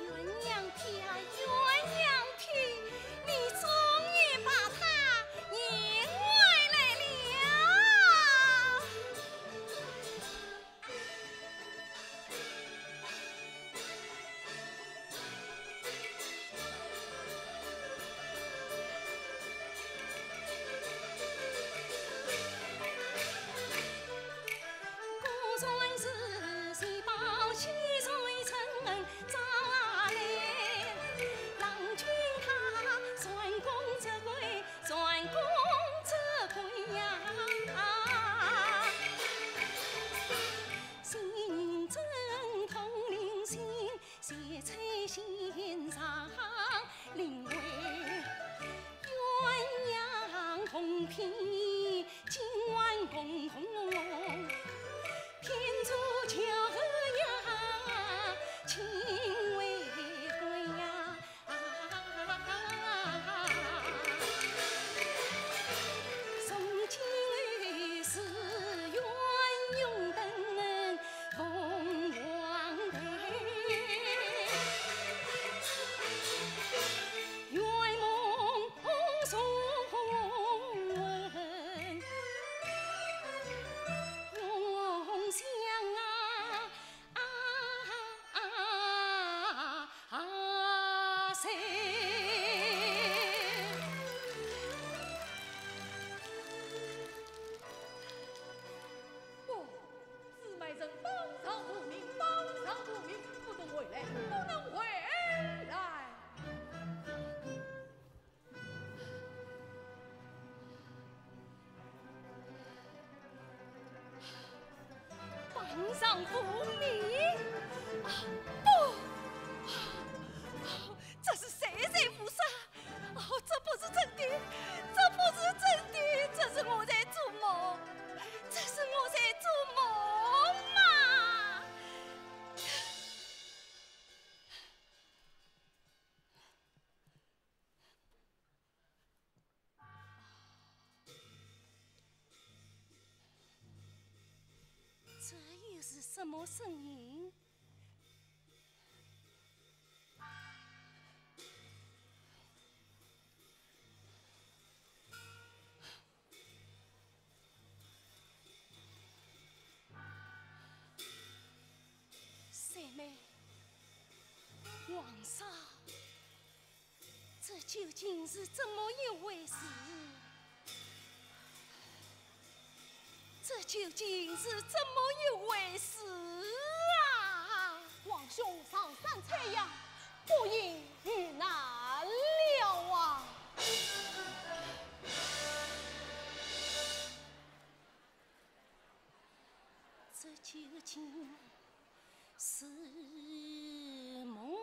鸳鸯皮啊，鸳鸯皮，你终于把他迎回来了。上无名？啊，不，啊，这是谁谁无杀？哦，这不是真的，这不是真的，这是我在做梦，这是我在做梦嘛！ 这又是什么声音？三妹，皇上， 这究竟是怎么一回事？这究竟是怎么一回事啊？皇兄上山采药，不幸遇难了啊！这究竟 是梦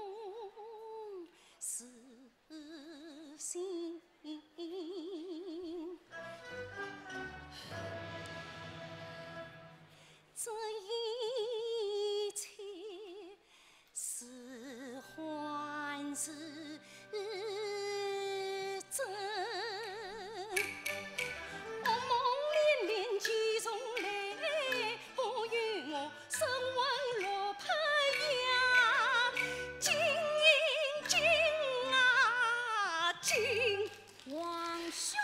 是醒？这一切是幻是真？噩梦连连几重来， 不与我生魂落魄呀，金银金啊金。皇兄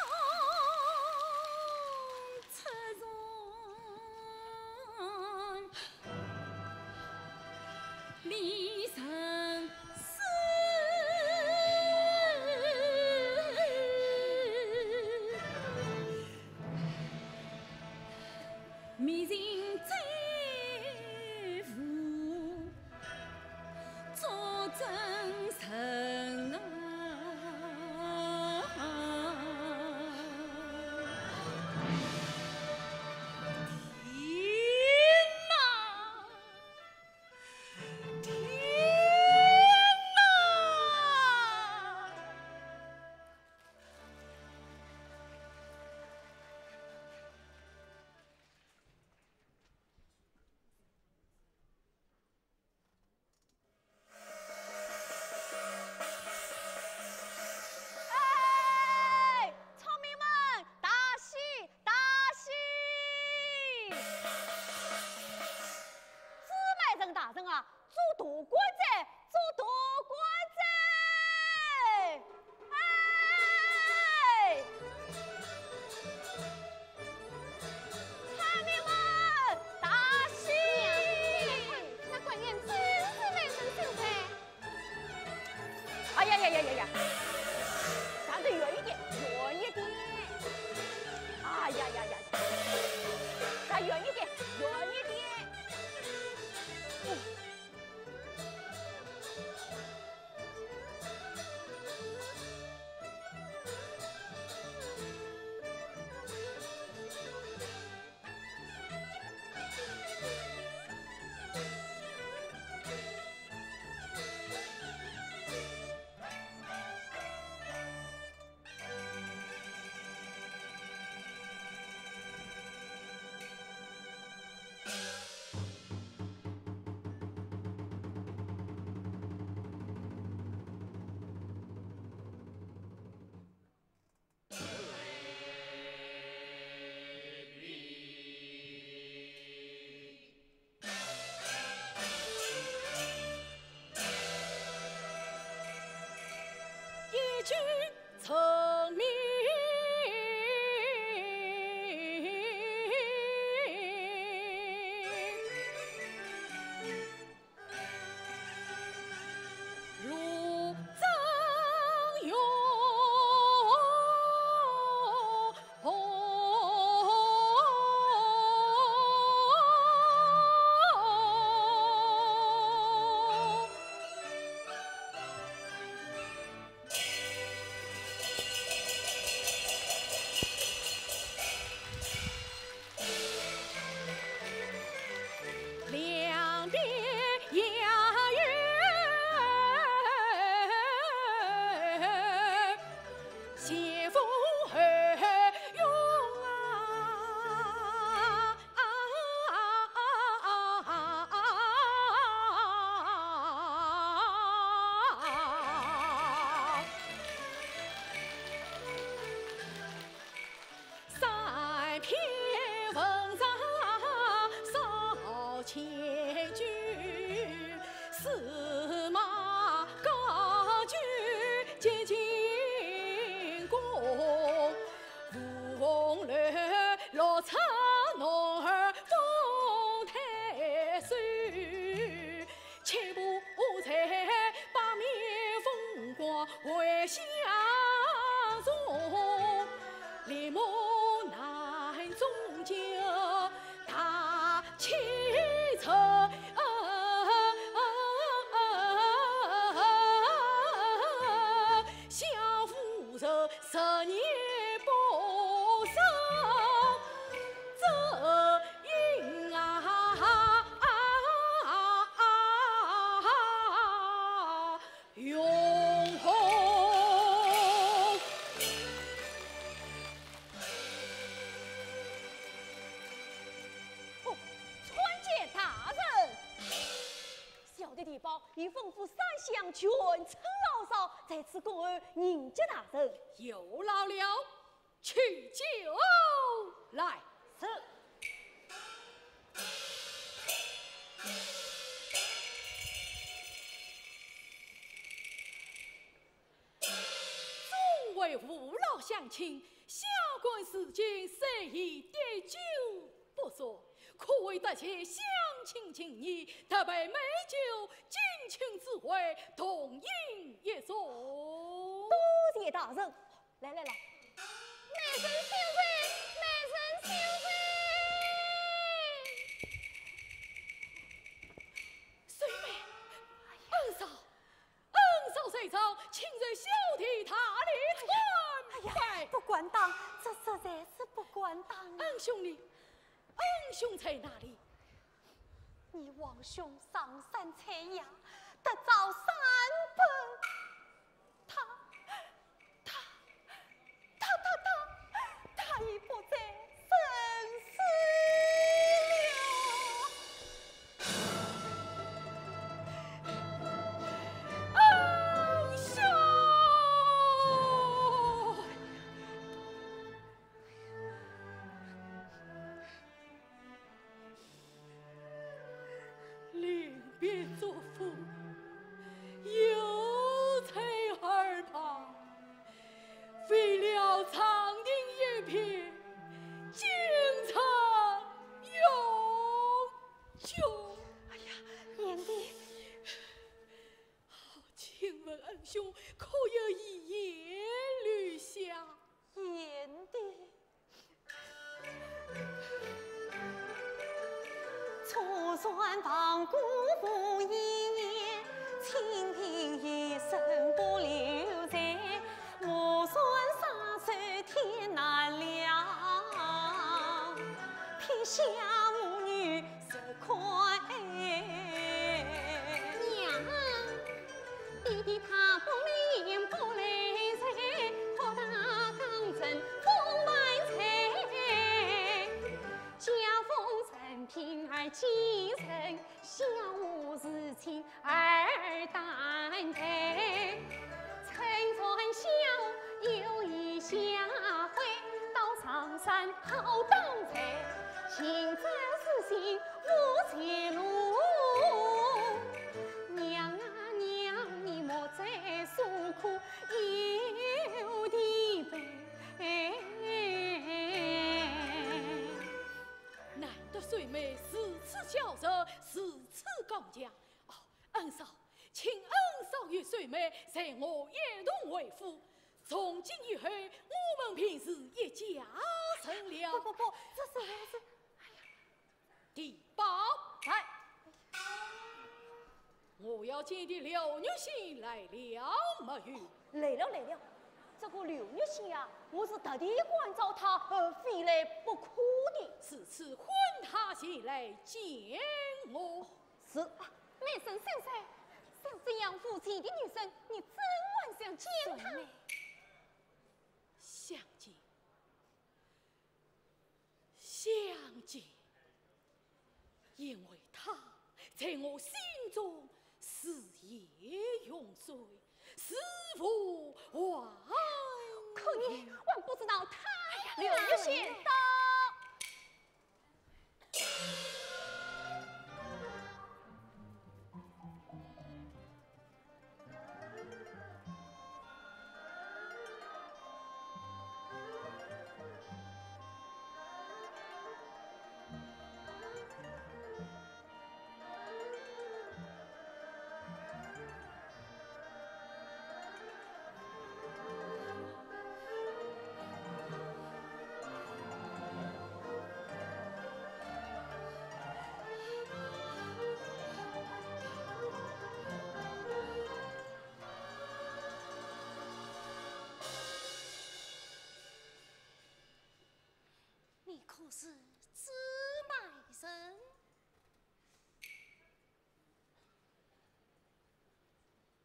出山，你曾 天哪！ 哎，村民们，大喜，大喜！朱买臣大人啊，做大官哉，做大官哉！哎！村民们，大喜！娘，你看，那官员真是蛮神圣的。 哎呀呀呀呀呀！站得远一点，远一点！哎呀呀呀呀！站远一点，远一点！嗯。本朝少千军，司马高举接进宫。五凤楼落草男儿封太守，且不在，八面风光为下从。 立马南中将大清朝，相扶着十年不生这英啊！ 永红。哦，参见大人。小弟地保已吩咐三乡全称老少，在此恭候迎接大人。有劳了。 取酒来。是。众位父老乡亲，下官如今虽已点酒不醉，可谓得谢乡亲情谊，特备美酒，敬请诸位同饮一盅。多谢大人。 来来来。美人小姐，美人小姐。水妹，恩嫂，恩嫂在上，请受小弟大礼参拜。哎呀，不敢当，这实在是不敢当啊。恩兄呢？恩兄在哪里？你王兄上山采药，得着山崩，他 他，他，他，他，他已不在人世了。恩兄！ 临别祝福，又在耳旁，飞了长亭一片，金城永久。哎呀，贤弟。好，请问恩兄可有遗言留下？贤弟。 楚山亡故无遗言，清平一生不留罪。我山沙洲天难料，撇下母女 娘啊，爹爹他不来言不来哉，可他刚正风满哉。家父任凭儿继承，小我事情 儿担待。乘船下游游下回，到常山好当在，行者之心无绝路。娘啊娘，你莫再诉苦，有爹陪。难得水妹如此孝顺，如此刚强。哦， 恩嫂，请恩嫂与水妹随我一同回府，从今以后，我们便是一家人了。不，不，不，这是，这是，哎呀，地保。在。我要见的刘玉卿来了没有？来了，来了。这个刘玉卿啊，我是特地关照她，呃，非来不可的。如此唤她前来见我。 是。啊，美人小姐，像这样无情的女人，你怎还想见她？想见，想见，因为她在我心中似烟云水，似雾还。可你还不知道她呀。刘玉卿到。就是朱买臣。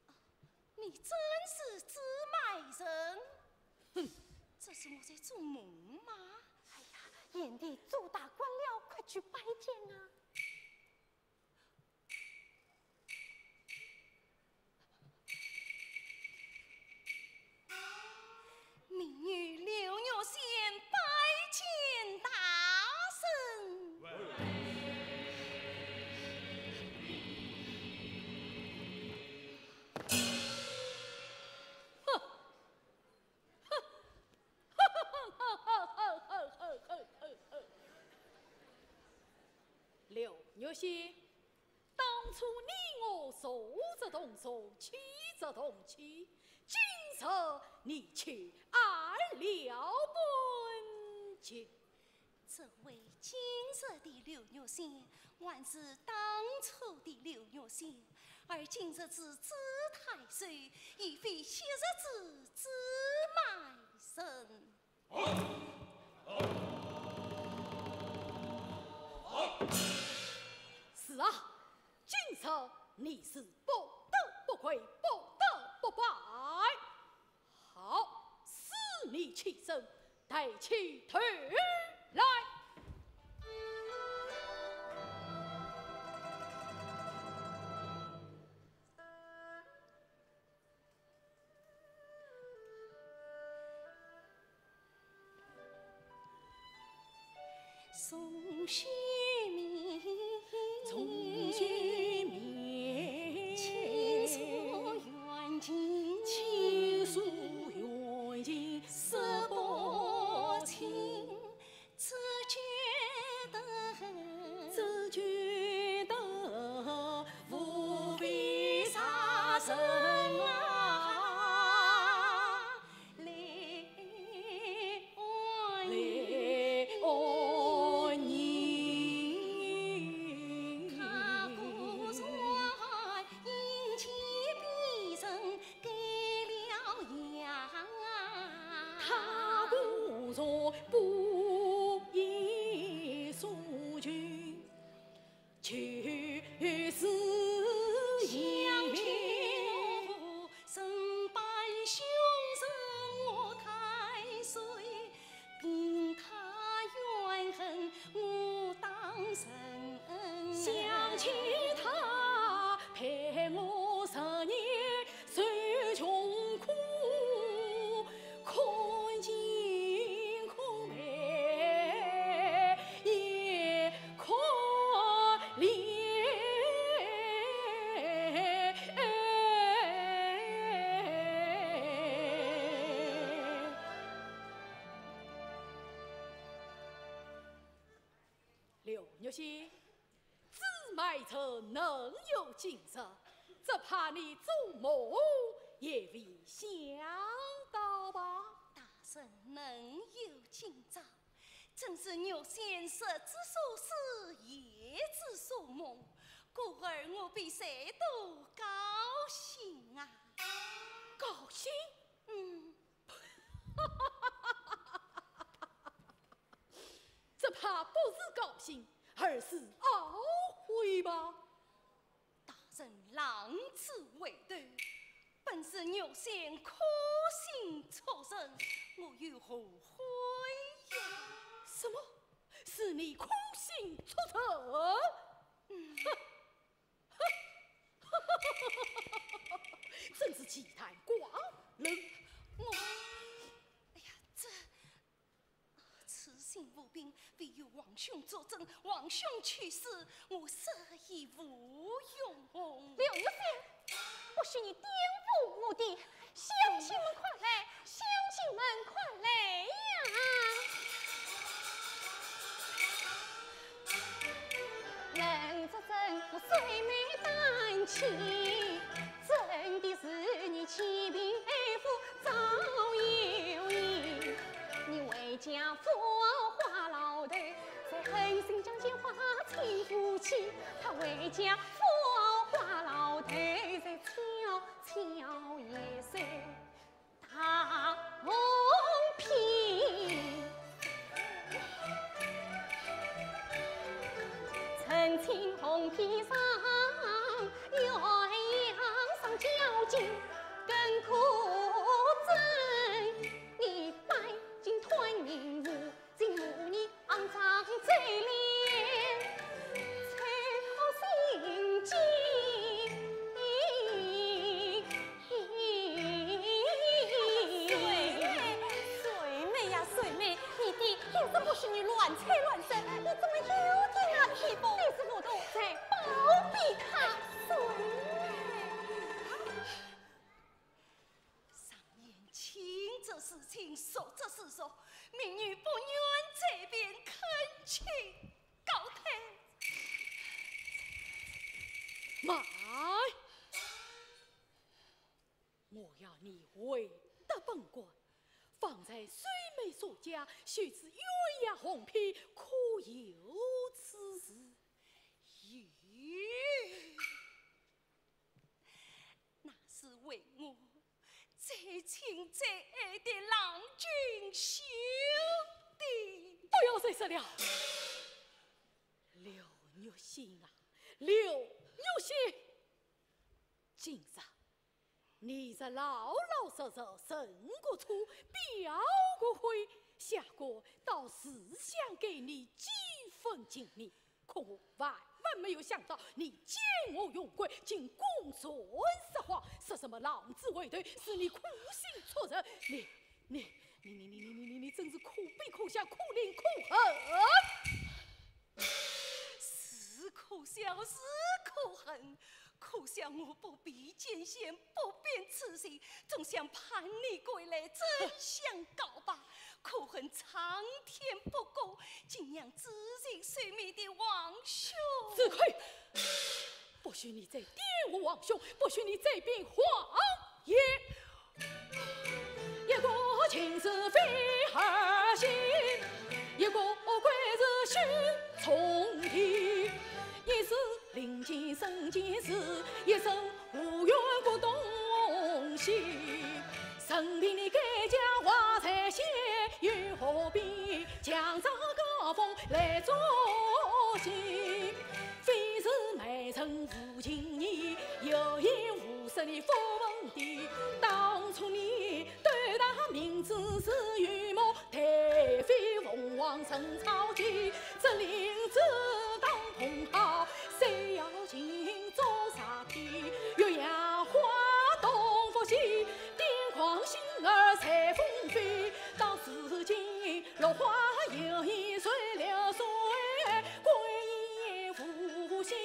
哦，你真是朱买臣？哼，这是我在做梦吗？哎呀，贤弟，朱大官了，快去拜见啊！ 民女柳玉仙拜见大人。哼！ 柳玉仙，当初你我素质同宗，气质同期，今日你却矮了半截。这位今日的柳玉仙，还是当初的柳玉仙，而今日之朱太师，已非昔日之朱买臣。 是啊，今日你是不得不跪，不得不拜。好，是你起身，抬起头来。 重修面，重修面，轻塑远近，轻塑远近，色不侵。 只觉得，只觉得无非杀人啊，泪暗，泪暗凝。他不然因其比人 改了样啊。他不然不以所求，就是相见我身扮凶人我太岁， 凭他怨恨，我当承恩。想起他陪我十年受穷苦，可敬可悲也可怜。 柳玉仙，朱买臣能有今日，只怕你做梦也未想到吧？大人能有今朝，真是玉仙日之所思，夜之所梦，故而我比谁都高兴啊！高兴？嗯。 只怕不是高兴，而是懊悔吧？大人浪子回头，本是玉仙苦心出人，我又何悔呀？什么？是你苦心出人？嗯。哼！ 真是奇谈怪论。我，哎呀，这，此信无凭，唯有皇兄作证，皇兄去世，我死亦无用。柳玉仙，不许你玷污我的 乡亲们快来，乡亲们快来呀！人之真，我虽没胆气，真的是你欺贫爱富早有言。你回家富豪花老头，在狠心将钱花清付去，他回家富豪花老头，在悄悄一岁。 大红皮。青红披上，鸳鸯双脚紧跟可争。你带进团圆舞，进舞你肮脏嘴脸，吹破心机。水妹，水妹呀，水妹，你爹平时不许你乱吹乱说，你怎么又听他批评？你是糊涂，再包庇他。水妹。常言清则是清，浊则是浊，民女不愿再辩，恳请告退。慢！我要你回答本官，方才水妹所讲，须知鸳鸯红披，可有此事？有。 那是为我最亲最爱的郎君修的。不要再说了，刘玉新啊，刘玉新！今日你是老老实实认过错，表过悔，下官倒是想给你几分情面。 可我万万没有想到，你奸恶用鬼，竟公然说谎，说什么浪子回头，使你苦心错认。你，你，你，你，你，你，你，你真是可悲可笑，可怜可恨。是可笑，是可恨。 可笑我不避奸险，不辨此情，总想盼你归来，真相告白。可恨苍天不公，竟让痴情水面的皇兄。子亏！不许你再玷污皇兄，不许你再编谎言。 一个情字非儿戏，一个鬼字心中甜。一世临近生见字，一生无缘不动心。任凭你盖家话在先，又何必强装高风来作戏？非是美人无情意，有意无实你不问的。当初你 斗大明珠是愚谋，太妃凤凰成草芥，这灵芝当蓬蒿，谁要情做啥体？鸳鸯花东佛喜，点狂心儿随风飞。到如今落花又已随流水，归雁无心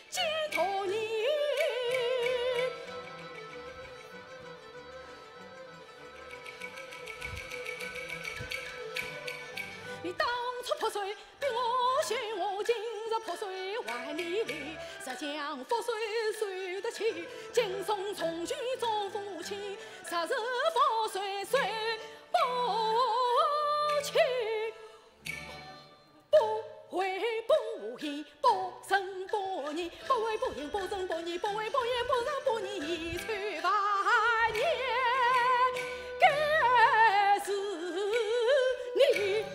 见到你。 你当初覆水逼我休，我今日覆水还你礼。日将覆水受得起，今生重聚做夫妻，日日覆水谁不起？ 不为不义，不仁不义，不为不义，不仁不义，不为不义，不仁不义，一去百年，该是你。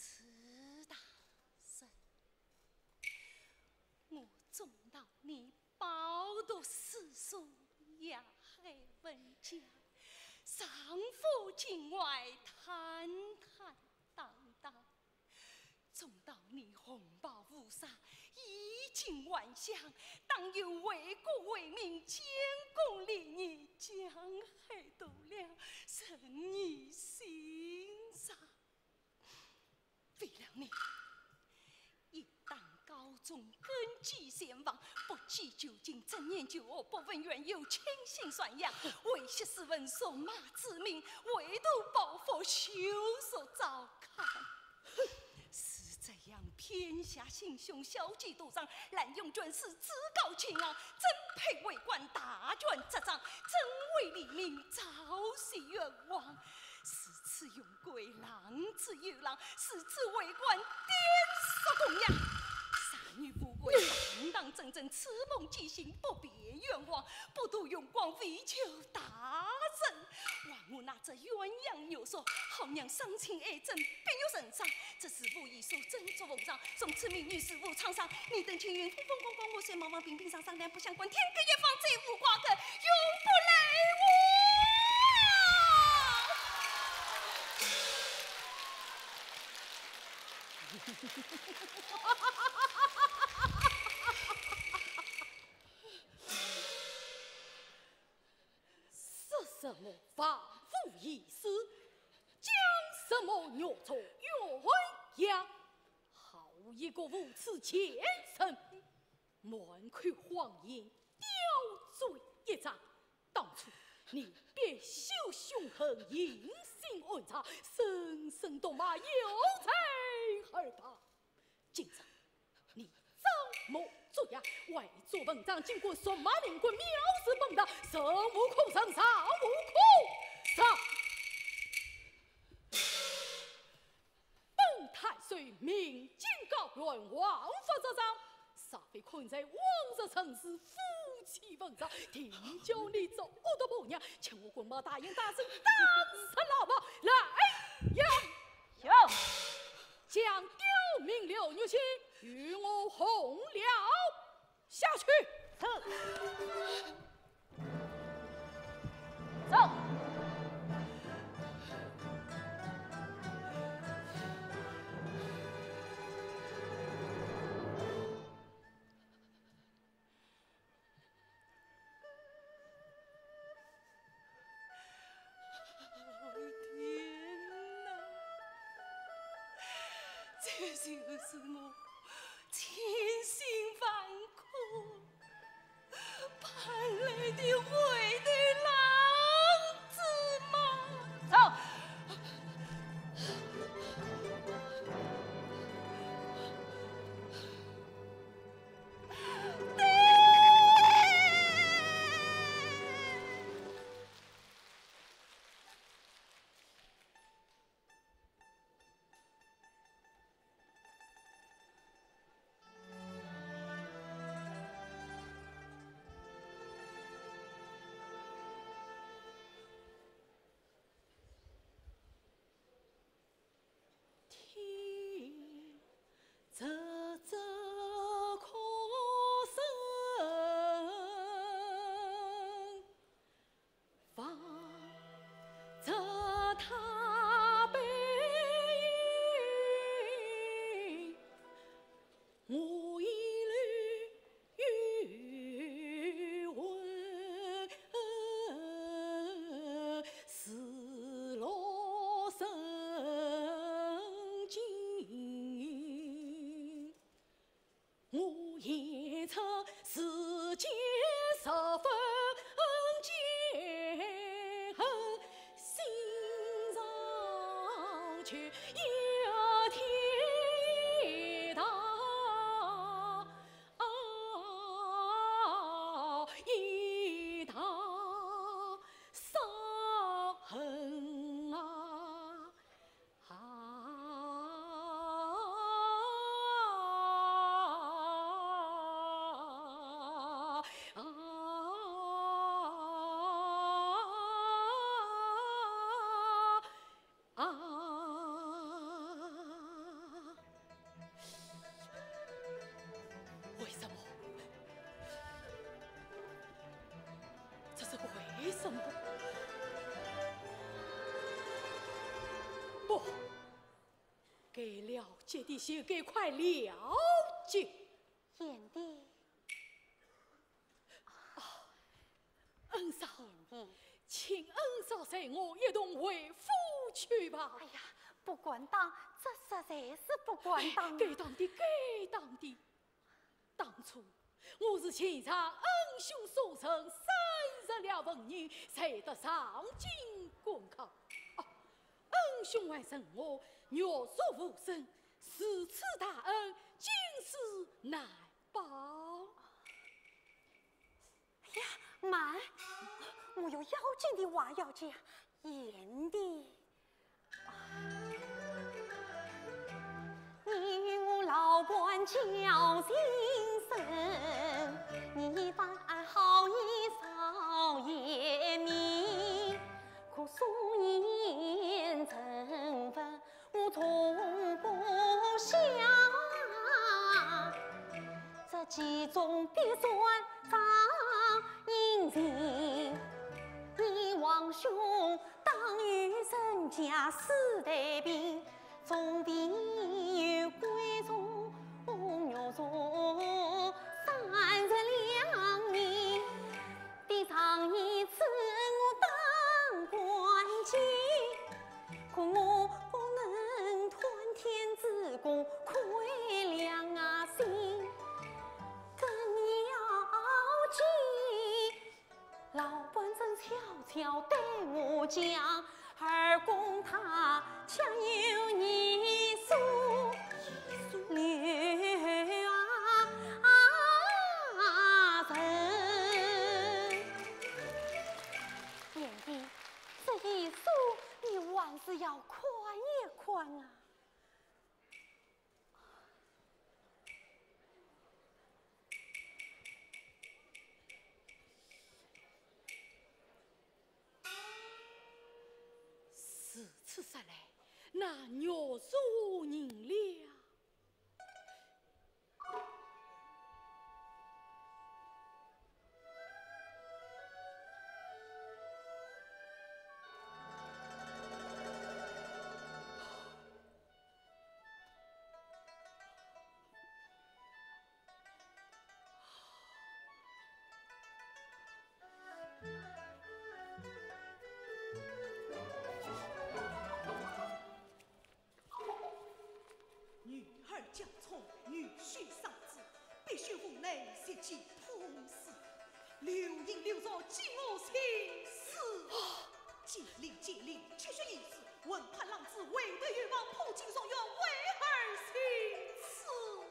朱大人，我总道你饱读诗书，雅海文家，丈夫境外坦坦荡荡。 总道你红袍乌纱，衣锦还乡，当有为国为民，建功立业，江海独两，任你欣赏。为了你，一旦高中根基全亡，不计旧情，只念旧恶，不问缘由，倾心散养，为惜斯文，romance之名，唯图报复，羞辱糟糠。 是这样天下行凶小计多上，滥用权势，趾高气昂，真配为官大权执掌，真为黎民昭雪冤枉。如此用贵，浪之又浪，如此为官，典属供养。啥女不跪，堂堂正正，此梦即醒，不必冤枉，不图荣光，为求大成。 还我那只鸳鸯玉锁，好让双亲爱憎，必欲成伤。这是无意所赠祝奉上，从此民女事无沧桑。你等青云风风光光，我虽茫茫平平常常，两不相关，天各一方，再无瓜葛，永不来往。说什么亡父义子，讲什么玉锁鸳鸯，好一个无耻贱人，满口谎言，刁嘴一张。当初你别休凶狠，隐姓安察，深深毒骂，有罪而报。 今朝你装模作样，伪作文章，竟敢辱骂民官，藐视本堂，忍无可忍，忍无可忍！本太岁命金告冤枉，王法之上，若非看在往日陈氏夫妻份上，定叫你这恶毒婆娘，请我滚毛大印大审，打入牢房。来呀！有。 将刁民刘玉卿与我红了下去。是。走。 天哪，这就是我千辛万苦盼来的回头郎子吗？走。天，这这可生，望这他背影，我一路 啊！为什么？这是为什么？不，该了结的就该快了结。贤弟。 恩嫂，贤弟。请恩嫂随我一同回府去吧。哎呀，不敢当，这实在是不敢当啊。该当的，该当的。当初我是情长恩兄所赠，三十两纹银，才得上京赶考。哦，恩兄还赠我玉锁无声，如此大恩，今世难报。哎呀，慢，我有要紧的话要讲。贤弟，你与我老伴交情深，你一番好意少言明，可素颜成粉 我从不晓，这其中必算张隐情。你王兄当与人家私谈兵，总比与闺中玉座三日两夜的长夜，此我当关心。 可我不能团天之功，亏良心。更要紧，老伴正悄悄对我讲，二公他家有一所留人。贤弟，这一所 你还是要看一看啊。如此说来，那玉座何人了？ 女儿将从，女婿丧子，必须屋内积极痛思，留影留作寄我心事。尽力尽力，区区一事，文坛浪子回头有望，破镜重圆，为儿心痴。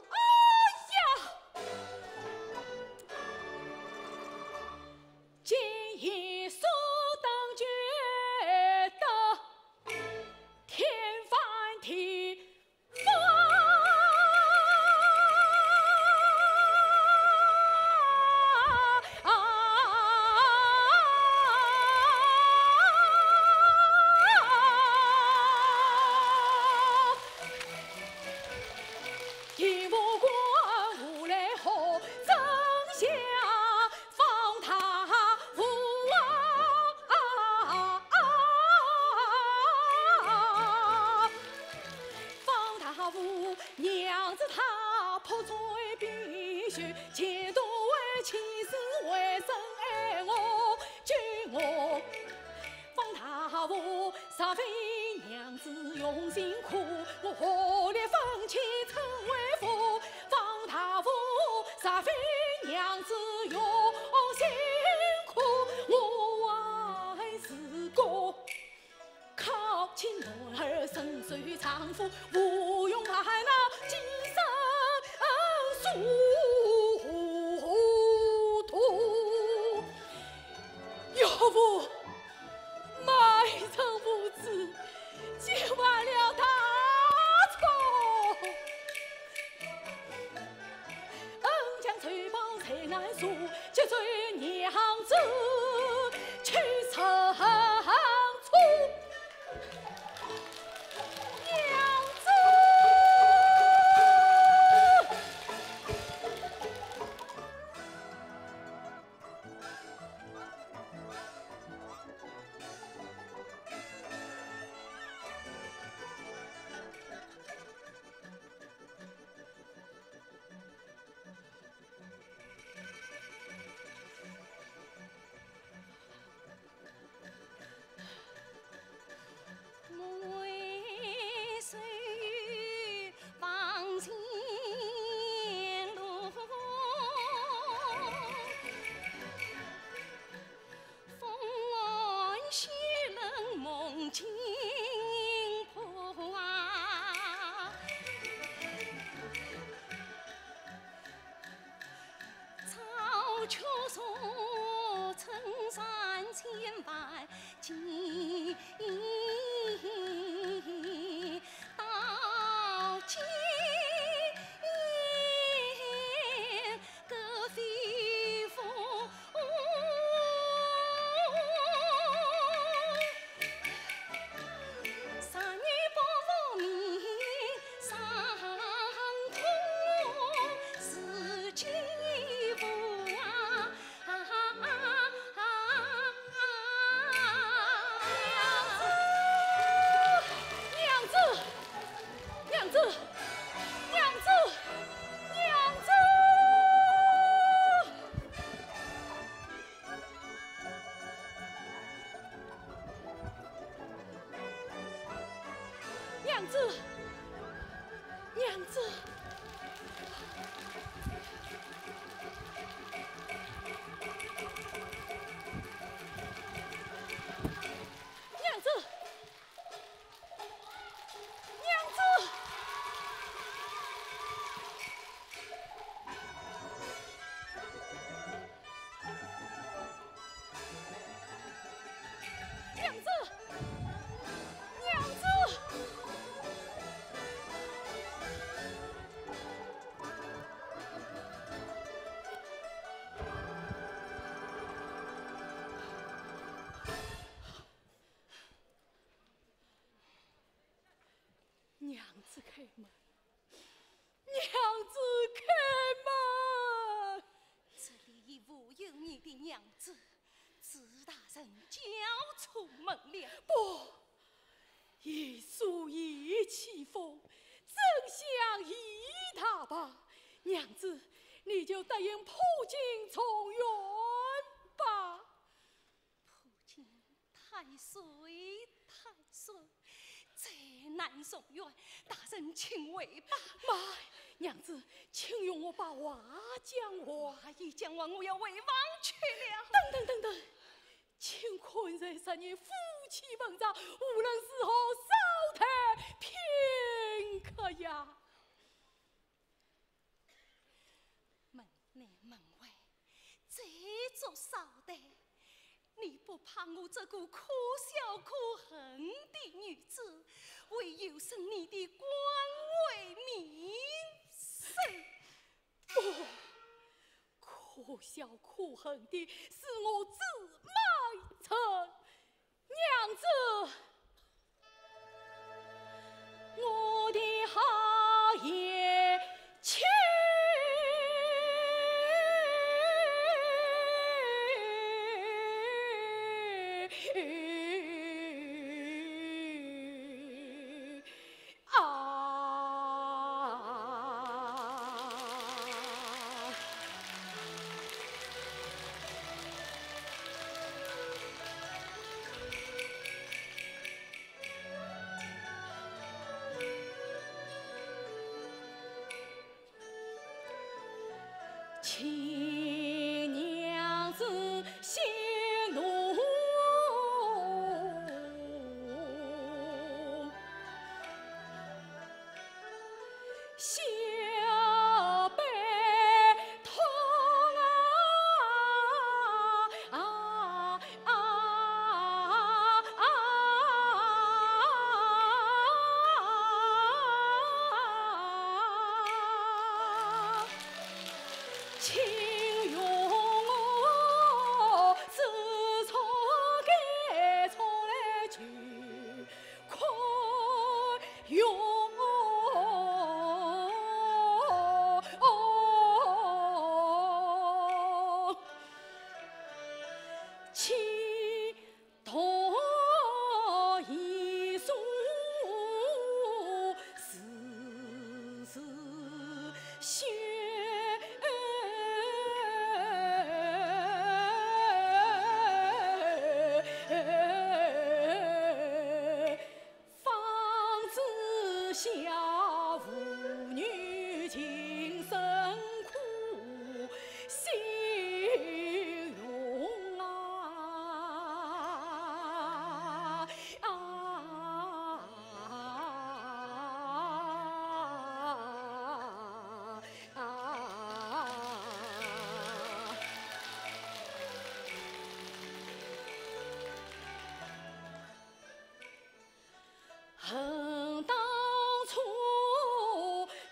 哎呀！ 今夜所当觉得天翻地覆。一无官无来好，真想 方大夫啊，方大夫，娘子她破嘴必须，前途为妻是为人爱我，救我。方大夫，若非娘子用心苦，我何来分妻成为夫？方大夫， 若非娘子用心苦，我还是个靠亲男儿，深受丈夫无用烦恼，寄生宿毒。岳父， 卖身无知，结坏了大错。恩将仇报谁难恕，就罪娘子去受处。娘子！坐春山千万金刀剑。 娘子，娘子，娘子，娘子！ 娘子，娘子，娘子，娘子！ 娘子，娘子，娘子开门。 娘子开门！这里已无有你的娘子，自大人叫出门了。不，一树一气风，怎想一大把。娘子，你就答应破镜重圆吧。 破镜太岁，太岁，再难重圆，大人请回吧。慢，娘子，请容我把话讲完。话已讲完，我要回房去了。等等等等，乾坤在杀人，夫妻坟上，无论如何少谈片刻呀。 门内门外，这座少待，你不怕我这个可笑可恨的女子，为有生你的官位名声？不，可笑可恨的是我祝买臣。 娘子，我的好贤妻。啊。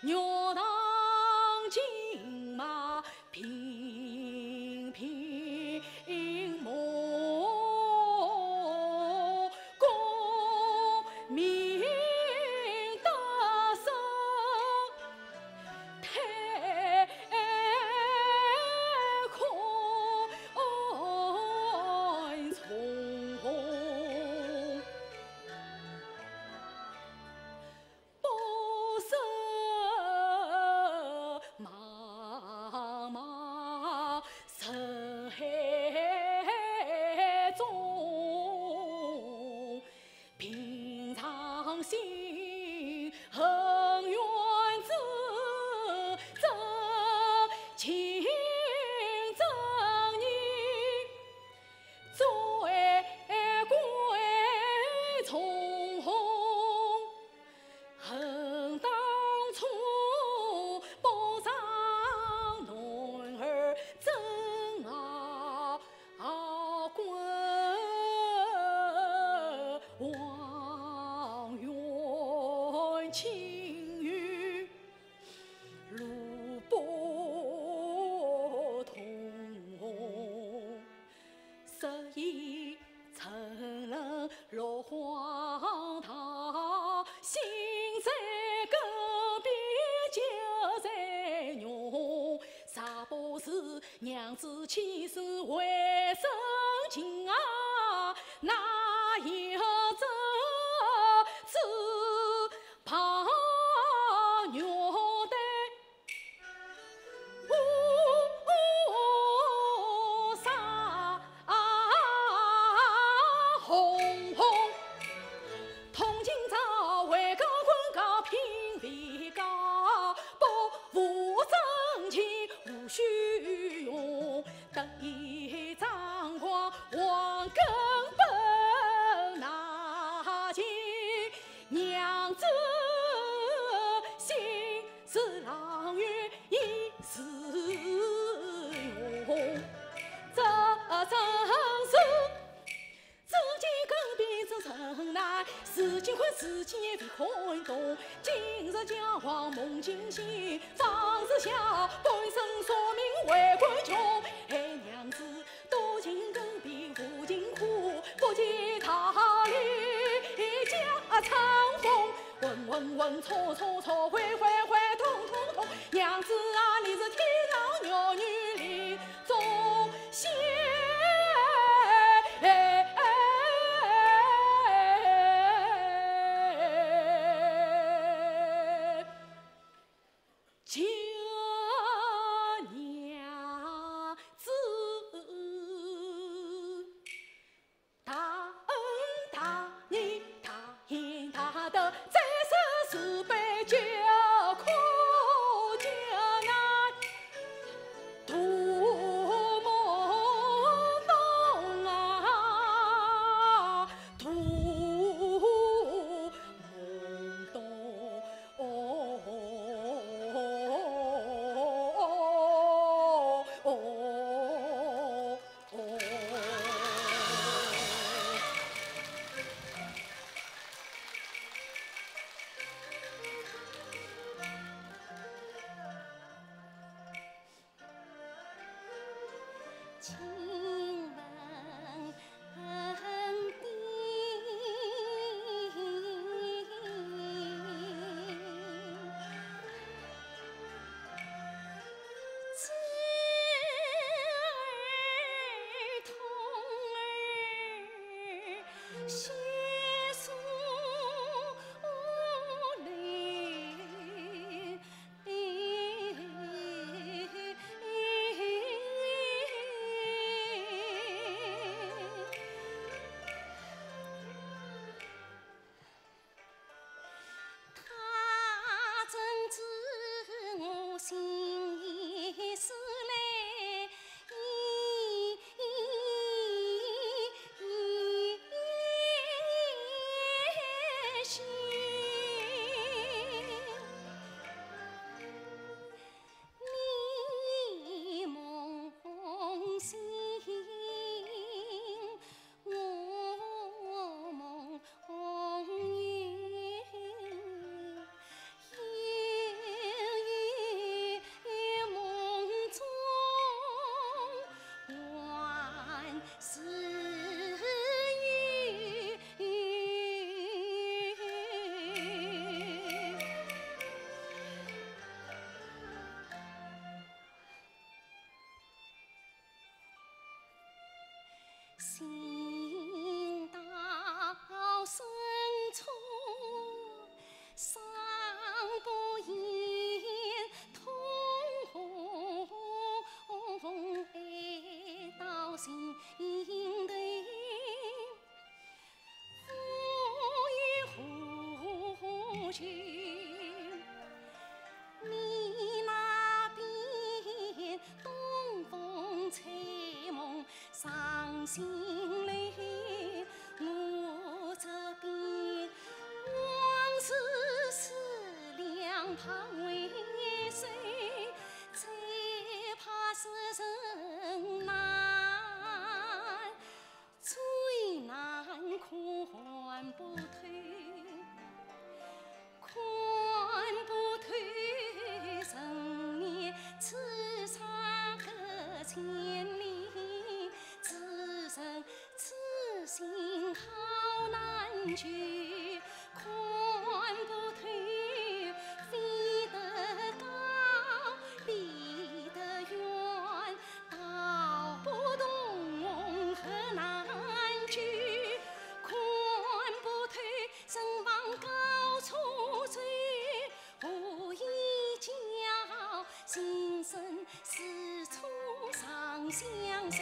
玉堂金马平平满，功名得失太空匆匆。 不识茫茫人海中，平常心，恩怨之，真情真意，最贵重。 恨当初不让男儿争啊，啊，滚，望远亲友路不同。 所以沉沦落荒島，心在隔壁就在浓。若不是娘子千世为深情啊，哪有这次旁月的 红红。同今朝为高官高，品位高，不负真情无虚荣，得意张狂忘根本，那情娘子心 似阆苑一时红。这真是，自己跟边是真难，自己困自己也未看懂。今日佳话梦惊醒，方知晓半生宿命为官穷。哎，娘子， 多情更比无情苦，不及桃李家春风。混混混，错错错，悔悔悔，痛痛痛。娘子啊，你是天上玉女林中仙。 救娘子，大恩大义大贤大德，再世慈悲救苦救难，大梦中啊，大梦中。 哦，哦，哦，哦。行到深处，山不厌通红，爱到尽头，无有后求。 你那边东风吹梦上心来，我这边往事思量怕回首，只怕时辰难。 最难看不透，看不透人面痴，相隔千里，痴人痴心好难救。 看不透，飞得高，离得远，道不同，何难救？看不透，人望高处走，何以教？情深似初长相守，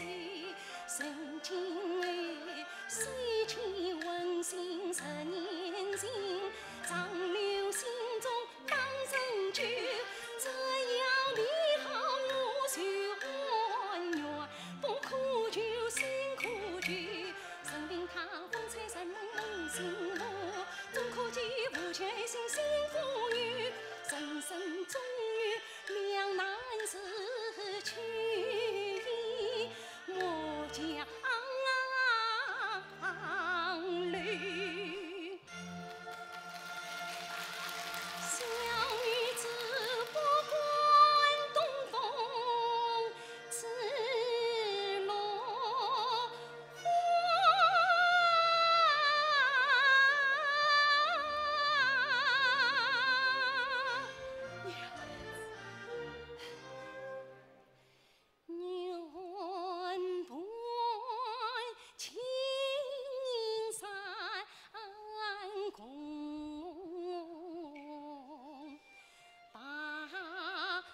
曾经爱，谁知温馨十年情，长留心中当珍贵。只要你好，我就甘愿，不苦求，心苦求。任凭他风吹山盟梦醒悟，总可寄无缺心心不语。人生总有 两难时，求一莫强留。小女子不管东风吹落花。愿伴青云山共白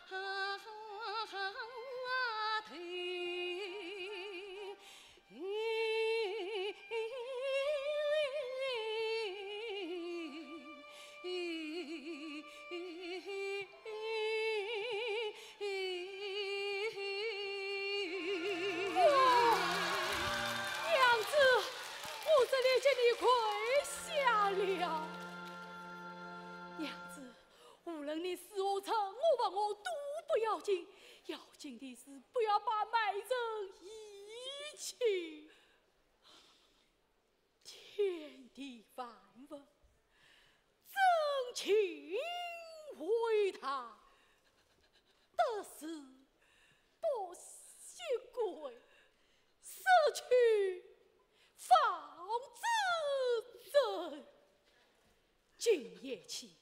头。 娘子，我这里给你跪下了。娘子，无论你死我活，我亡我都不要紧，要紧的是不要把美人遗弃。天地万物，真情为他，得之不惜贵，失去方知真。今夜起，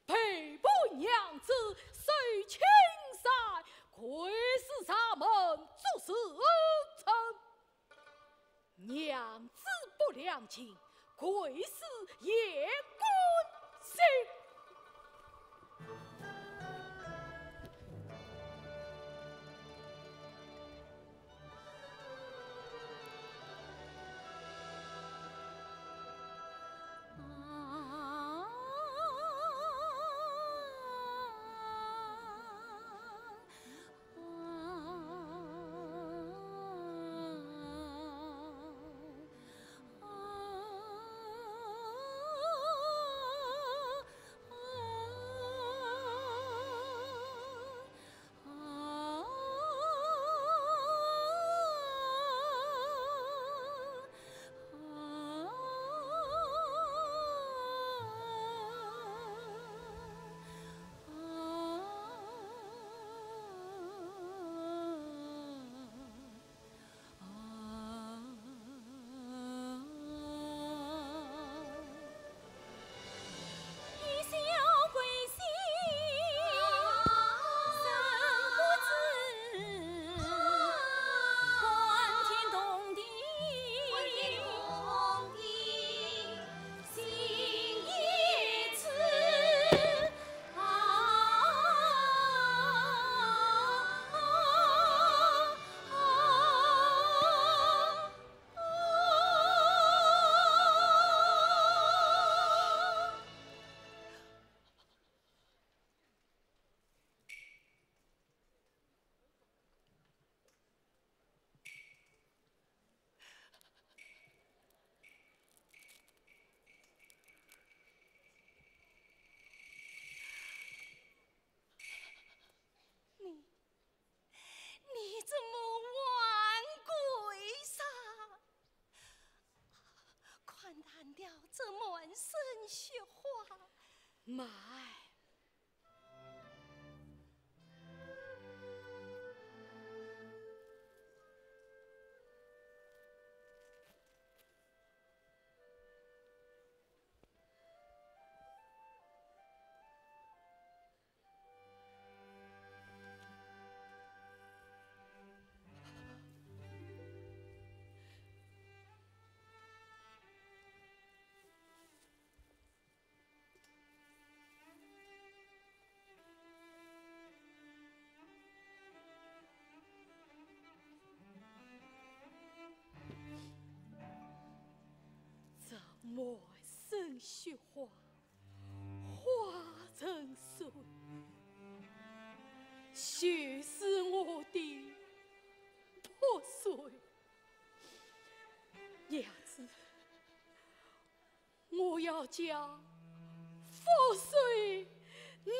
陪伴娘子守青山，跪侍沙门做时辰。 娘子不良情，跪侍夜官心。雪花。慢。 这满山雪花，化成水，就是我的破碎。娘子， 我要将覆水难